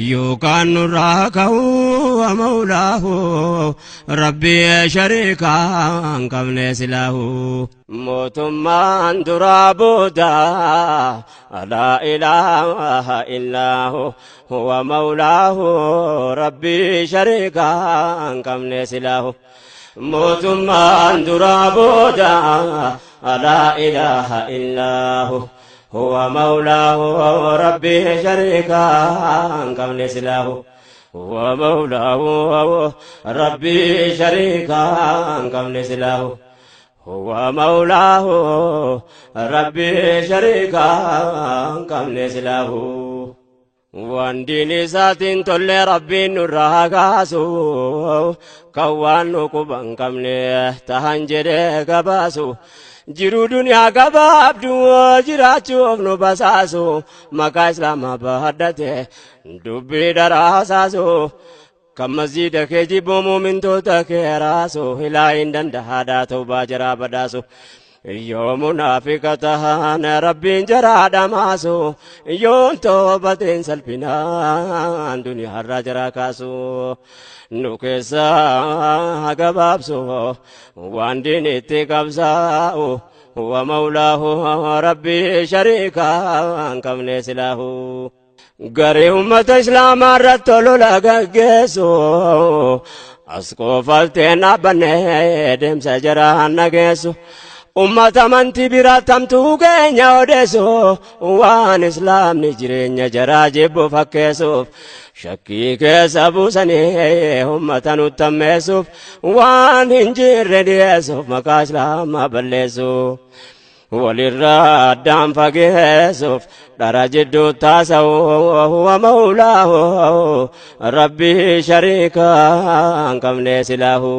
yookaan nurraa ka'u mawlaahu rabbii shariikaa hin qabne silaahu. Mootummaan duraa booda laa ilaaha illaahu huwa mawlaahu rabbii shariikaa hin qabne silaahu. Mootummaan duraa booda laa ilaaha illaahu huwa mawlaahu rabbii shariikaa hin qabne silaahu. Huwa mawlaahu rabbii shariikaa hin qabne silaahu. Huwa mawlaahu rabbii shariikaa hin qabne silaahu. Waan diin isaatiin tolle rabbiin nurraa haa kaasu kan waan nu quba hin qabne tahan jedhee gabaasu jiruu duniyaa gabaabdu jiraachuuf nu basaasu maqaa islaamaa baadhate dubbii dharaasaasu kan masjiida kee jibbu muumintoota kee raasu hilaa hin dandahaadhaa tawbaa jaraa badhaasu yoo munaafiqa tahan rabbiin jaraa dhamaasu yoon toobateen salphinaan duniyaarraa jaraa kaasu nu keessaa gabaabsu waan diinitti qabsaa'u wa mawlaahu rabbii shariikaa hin qabne silaahu. Garee ummata islaamaa irratti olola gaggeessu as qofalteen dhaabbanne deemsa jaraan nageessu. Ummata amantii biraatti hamtuu keenya odeessu waan islaamni jireenya jaraa jibbu fakkeessuuf shakkii keessa buusanii ummata nutti hammeessuuf waan hin jirre dhiyeessuuf maqaa islaamaa balleessu. Walirraa addaan fageessuuf dhara jidduu taasa'u huwa mawlaahu rabbii shariikaa hin qabne silaahu.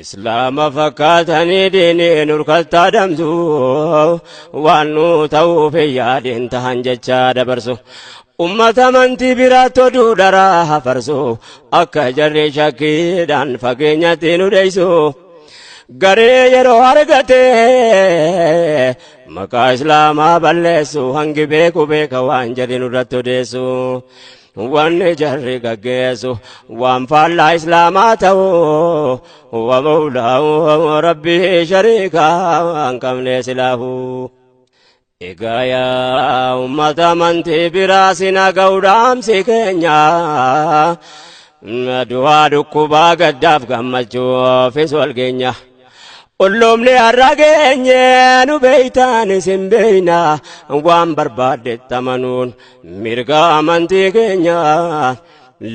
Islaama fakkaatanii diinii nurkatti adamsu waan nu ta'uuf hin yaadin tahan jechaa dabarsu. Ummata amantii biraatti oduu dharaa hafarsu akka jarri shakkiidhaan fageenyatti nu dheeysu. Garee yeroo argate maqaa islaamaa balleessu hangi beeku beeka waan jarri nurratti odeessu. Wanni jarri gaggeessu waan faallaa islaamaa ta'u wa mawlaahu rabbii shariikaa hin qabne silaahu. Egaa yaa ummata amantii biraa sina ga'u dhaamsi keenya. Du'aa dhukkubaa gaddaaf gammachuufis wal geenya. Olloomni har'a geenye nu beeytaan isin beeyna waan barbaaddetti amanuun mirga amantii keenya.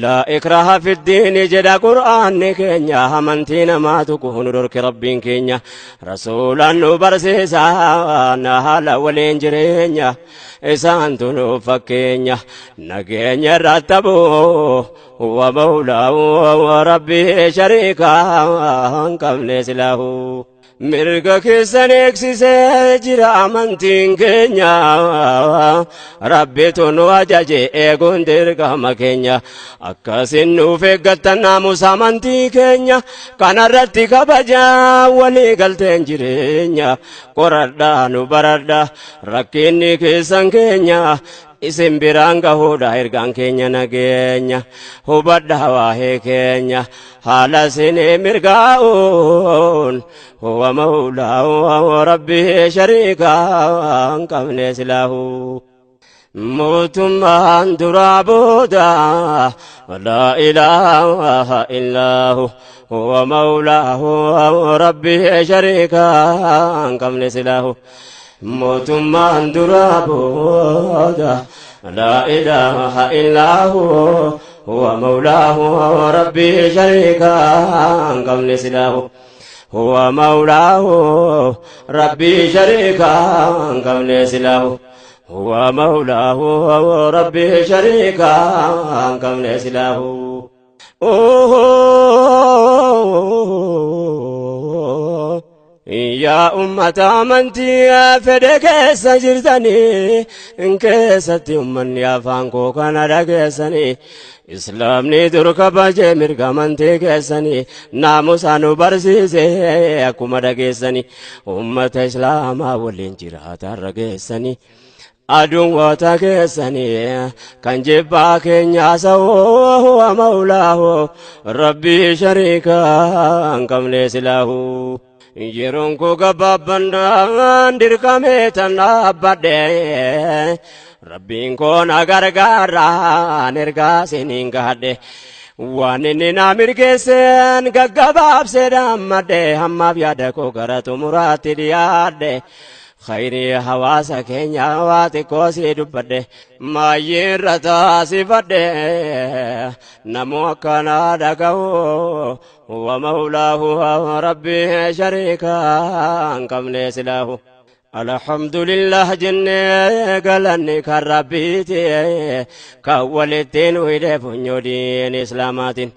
Laa ikraha fiddiini jedha qur'aanni keenya amantii namaa tuquu nu dhorke rabbiin keenya rasuulaan nu barsiisa na haala waliin jireenya isaantu nu fakkeenya nageenya irratti abuu wa mawlaahu rabbii shariikaa hin qabne silaahu. Mirga keessan eegsisee jira amantiin keenya. Rabbitu nu ajaje eeguun dirqama keenya. Akkasin nuuf eeggattan naamusa amantii keenya. Kanarratti kabajaa walii galteen jireenya. Qoradhaa nu baradha rakkinni keessan keenya. Isin biraan gahuudha ergaan keenya nageenya hubadhaa waa'ee keenya haala isinii mirgaa'uun huwa mawlaahu rabbii shariikaa hin qabne silaahu. Mootummaan duraa booda laa ilaaha illaahu huwa mawlaahu rabbii shariikaa hin qabne silaahu. Mootummaan duraa booda laa ilaaha illaahu huwa mawlaahu rabbii shariikaa hin qabne silaahu. Huwa mawlaahu rabbii shariikaa hin qabne silaahu. Huwa mawlaahu rabbii shariikaa hin qabne silaahu. Yaa ummata amantii fedhe keessa jirtanii keessatti ummanni afaan koo kana dhageessanii islaamni dur kabajee mirga amantii keessanii naamusa nu barsiise akkuma dhageessanii ummata islaamaa waliin jiraatarra geessanii. Aduun woota keessanii kan jibbaa keenya sa'oo huwa mawlaahu rabbii shariikaa hin qabne silaahu. Yeroon koo gabaabbannaan dirqamee tan dhaabbadhe rabbiin koo na gargaaraan ergaa siniin gaadhe. Waan inni na mirgeesseen gaggabaabsee dhaammadhe hammaaf yaada koo gara xumuraatti dhiyaadhe. Khayrii hawaasa keenya waa xiqqoo sii dubbadhe maayyii irra taasifadhe namoo akkanaa dhaga'u huwa mawlaahu rabbii shariikaa hin qabne silaahu. Alhamdulillah jennee galanni kan rabbiiti kan walitti nu hidhe funyoo diin islaamaatiin.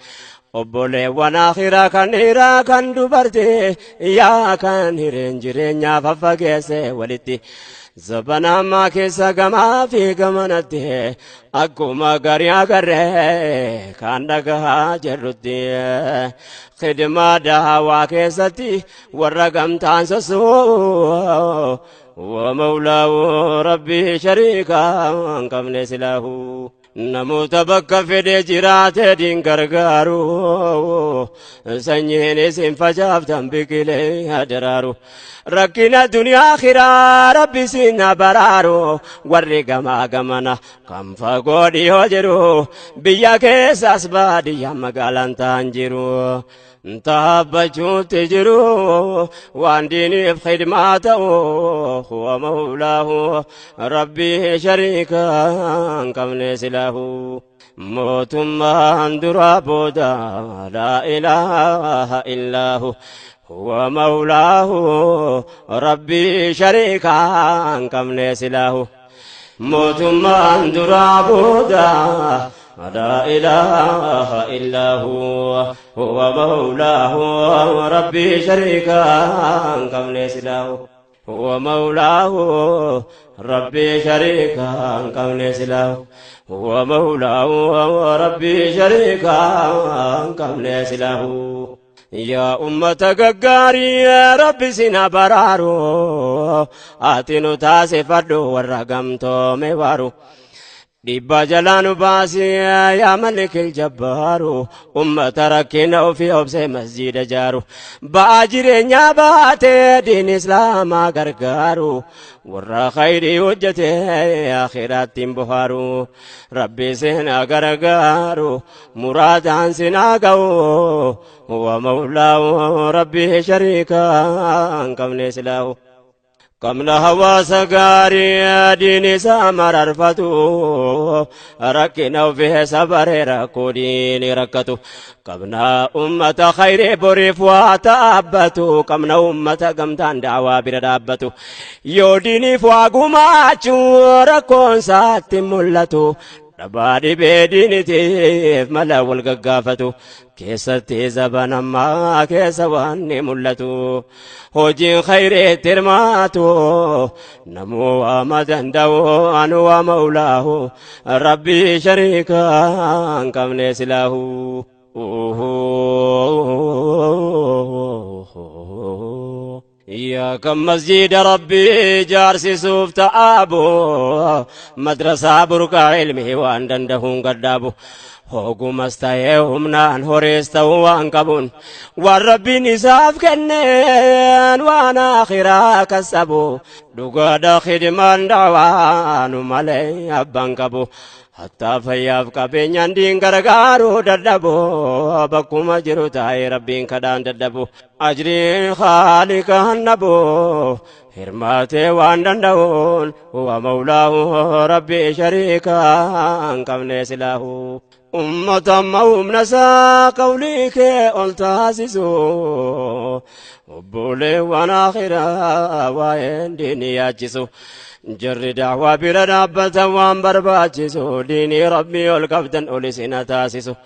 Obboleewwan akhiraa kan dhiiraa kan dubartii yaa kan hireen jireenyaa faffageesse walitti. Zabana ammaa keessa gamaa fi gamanatti akkuma garii agarree kan dhagahaa jirrutti. Khidmaa daawaa keessatti warra gamtaan sossoo wa mawlaahu rabbii shariikaa hin qabne silaahu. Namoota bakka fedhe jiraate diin gargaaru sanyiin isin facaaftan biqilee daraaru rakkina duniyaa akhiraa rabbi isin baraaru warri gamaa gamana kan fagoo dhiyoo jiru biyya keessaas baadiyyaa magaalaan ta'an jiru. Taabbachuutti jiru waan diiniif khidmaa ta'u huwa mawlaahu rabbii shariikaa hin qabne silaahu. Mootummaan duraa booda laa ilaaha illaahu huwa mawlaahu rabbii shariikaa hin qabne silaahu. Mootummaan duraa booda laa ilaaha illaahu huwa mawlaahu rabbii shariikaa hin qabne silaahu. Huwa mawlaahu rabbii shariikaa hin qabne silaahu. Huwa mawlaahu rabbii shariikaa hin qabne silaahu. Yaa ummata gaggaarii rabbi sina baraaru ati nu taasifadhu warra gamtoome waaru. Dhiibbaa jalaa nu baasi yaa malikil jabbaaru ummata rakkina ofii obsee masjiida jaaru. Ba'aa jireenyaa baatee diin islaamaa gargaaru warra khayrii hojjete akhiraatti hin bohaaru. Rabbi sina gargaaru muraadaan sina ga'u huwa mawlaahu rabbii shariikaa hin qabne silaahu. Qabna hawaasa gaarii diin isaa mararfatu rakkina ofii sabaree rakkoo diini rakkatu. Qabna ummata khayrii boriif waa dhaabbatu qabna ummata gamtaan daawaa bira dhaabbatu. Yoo diiniif waa gumaachuu rakkoon isaatti mul'atu. Dhabaa dhibee diinitiif mala wal gaggaafatu keessatti zaban ammaa keessa waan ni mul'atu. Hojiin khayriitti hirmaatu namuu waama danda'u anu waa mawlaahu rabbii shariikaa hin qabne silaahu. Yaa kan masjida Rabbii ijaarsisuuf ta'aabu, madrasaa burqaa ilmii waan dandahuun gaddaabu. Hogumas ta'ee humnaan, horiis ta'uu waan qabuun, waan Rabbiin isaaf kenneen waan akhiraa kasabu. Dhugaadha, khidmaan da'waanu malee abbaan qabu. Hattaa fayyaaf qabeenyaan diin gargaaruu dadhabu, bakkuma jiru taa'ee Rabbiin kadhaan dadhabu. Ajriin Khaaliqa hannabu, hirmaatee waan danda'uun, huwa mawlaahu, Rabbii shariikaa hin qabne silaahu. Ummata amma humna isaa qawlii kee ol taasisu, obboleewwan akhiraa waa'een diinii yaachisu. Jarri daawaa bira dhaabbatan waan barbaachisu, diinii Rabbii ol qabdan ol isin taasisu.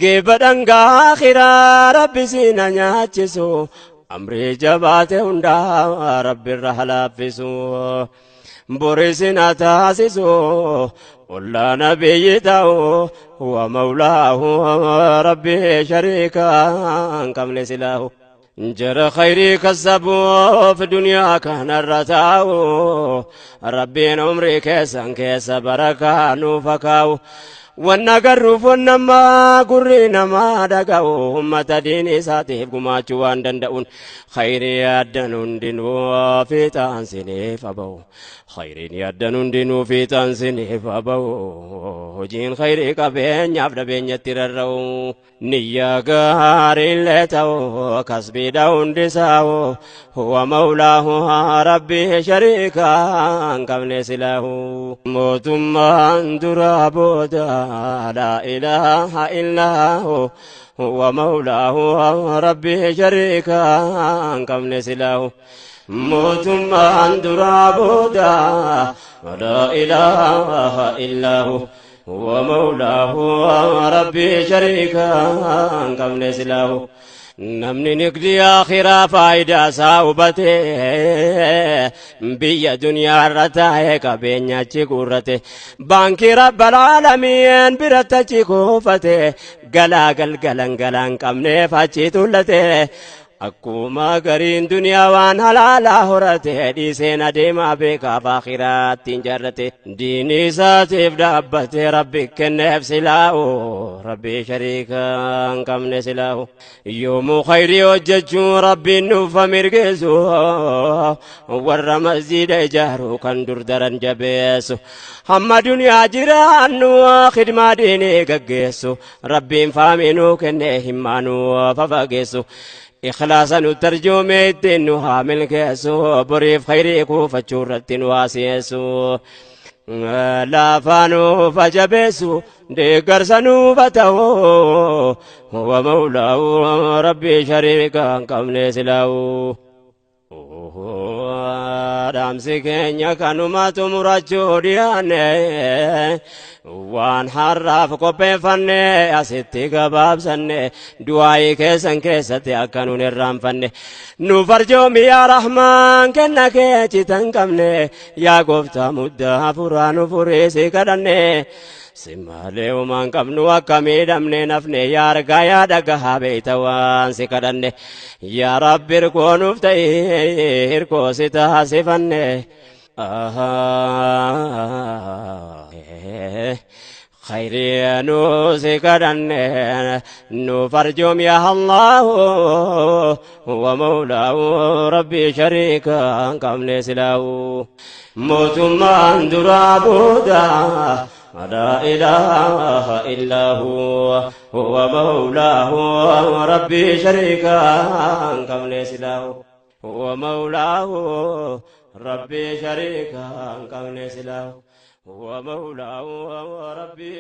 Geeba dhangaa akhiraa Rabbi isin nyaachisu, amrii jabaate hundaa Rabbi irra halaaffisu. Borisin taasisu ollaa nabiyyi ta'u, huwa mawlaahu, Rabbi shariikaa hin qabne silaahu. Jara khayrii kasabuuf duniyaa kanarra taa'u, Rabbiin umrii keessan keessa barakaa nuuf haa kaa'u. Wanna garruuf wannammaa gurri namaa dhaga'u, ummata diinii isaatiif gumaachuu waan danda'uun, khayrii yaaddan hundinuu fiixaan siniif haa ba'u. Khayriin yaaddan hundinuu fiixaan siniif haa ba'u. Hojiin khayrii qabeenyaaf dhabeenyatti rarra'u. Niyyaa gaariillee ta'u, kasbiidha hundisaa'u, huwa mawlaahu, Rabbii shariikaa hin qabne silaahu. Mootummaan duraa booda laa ilaaha illaahu, huwa mawlaahu, Rabbii shariikaa hin qabne silaahu. Mootummaan duraa booda laa ilaaha illaahu, huwa mawlaahu, Rabbii shariikaa hin qabne silaahu. Namni nigdi akhiraa faayidaa isaa hubatee, biyya duniyaa irra taa'ee qabeenya achi guurrate, baankii Rabbal Aalamiin biratti achi kuufate, galaa galgalan galaan qabneef achi tullate. Akkuma gariin duniyaa waan halaalaa horate, dhiiseen adeemaa beekaaf akhiraatti hin jaarrate. Diinii isaatiif dhaabbate, Rabbi kenneef silaa'u, Rabbi shariika hin qabne silaa'u. Yoomuu khayrii hojjechuu Rabbiin nuuf mirgeessu, warra masjiida ijaaru kan dur daran jabeessu. Hamma duniyaa jiraannu khidmaa diinii gaggeessu, Rabbiin faamii nuu kenne himmaa nuu fafageessu. Ikhlaasa nu tarjuume ittiin nu haa milkeessu, boriif khayrii kuufachuu irratti nu haa si'eessu. Laafaa nuuf jabeessu, deeggarsa nuuf ta'u, huwa mawlaahu, Rabbii shariika hin qabne silaa'u. Dhaamsi keenya kanuma xumurachuu dhiyaanne, waan har'aaf qopheeffanne asitti gabaabsanne, du'aayii keessan keessatti akka nun irraanfanne. Nu farjoomi yaa Rahmaan, kenna kee citan qabne, yaa gooftaa muddaa furaa nu furii si kadhanne. Si malee homaan qabnu, akka miidhamne nafne, yaa argaa yaa dhagahaa beeyta waan si kadhanne. Yaa Rabbi, hirkoo nuuf ta'i, hirkoo si taasifanne. Khayrii nu si kadhanne, nu farjoom yaa Allahu, huwa mawlaahu, Rabbi shariika hin qabne silaahu. Mootummaan duraa booda لا إله إلا هو، هو مولاه، ربي شريكا قبل سلاه. هو مولاه، ربي شريكا قبل سلاه، هو مولاه، ربي.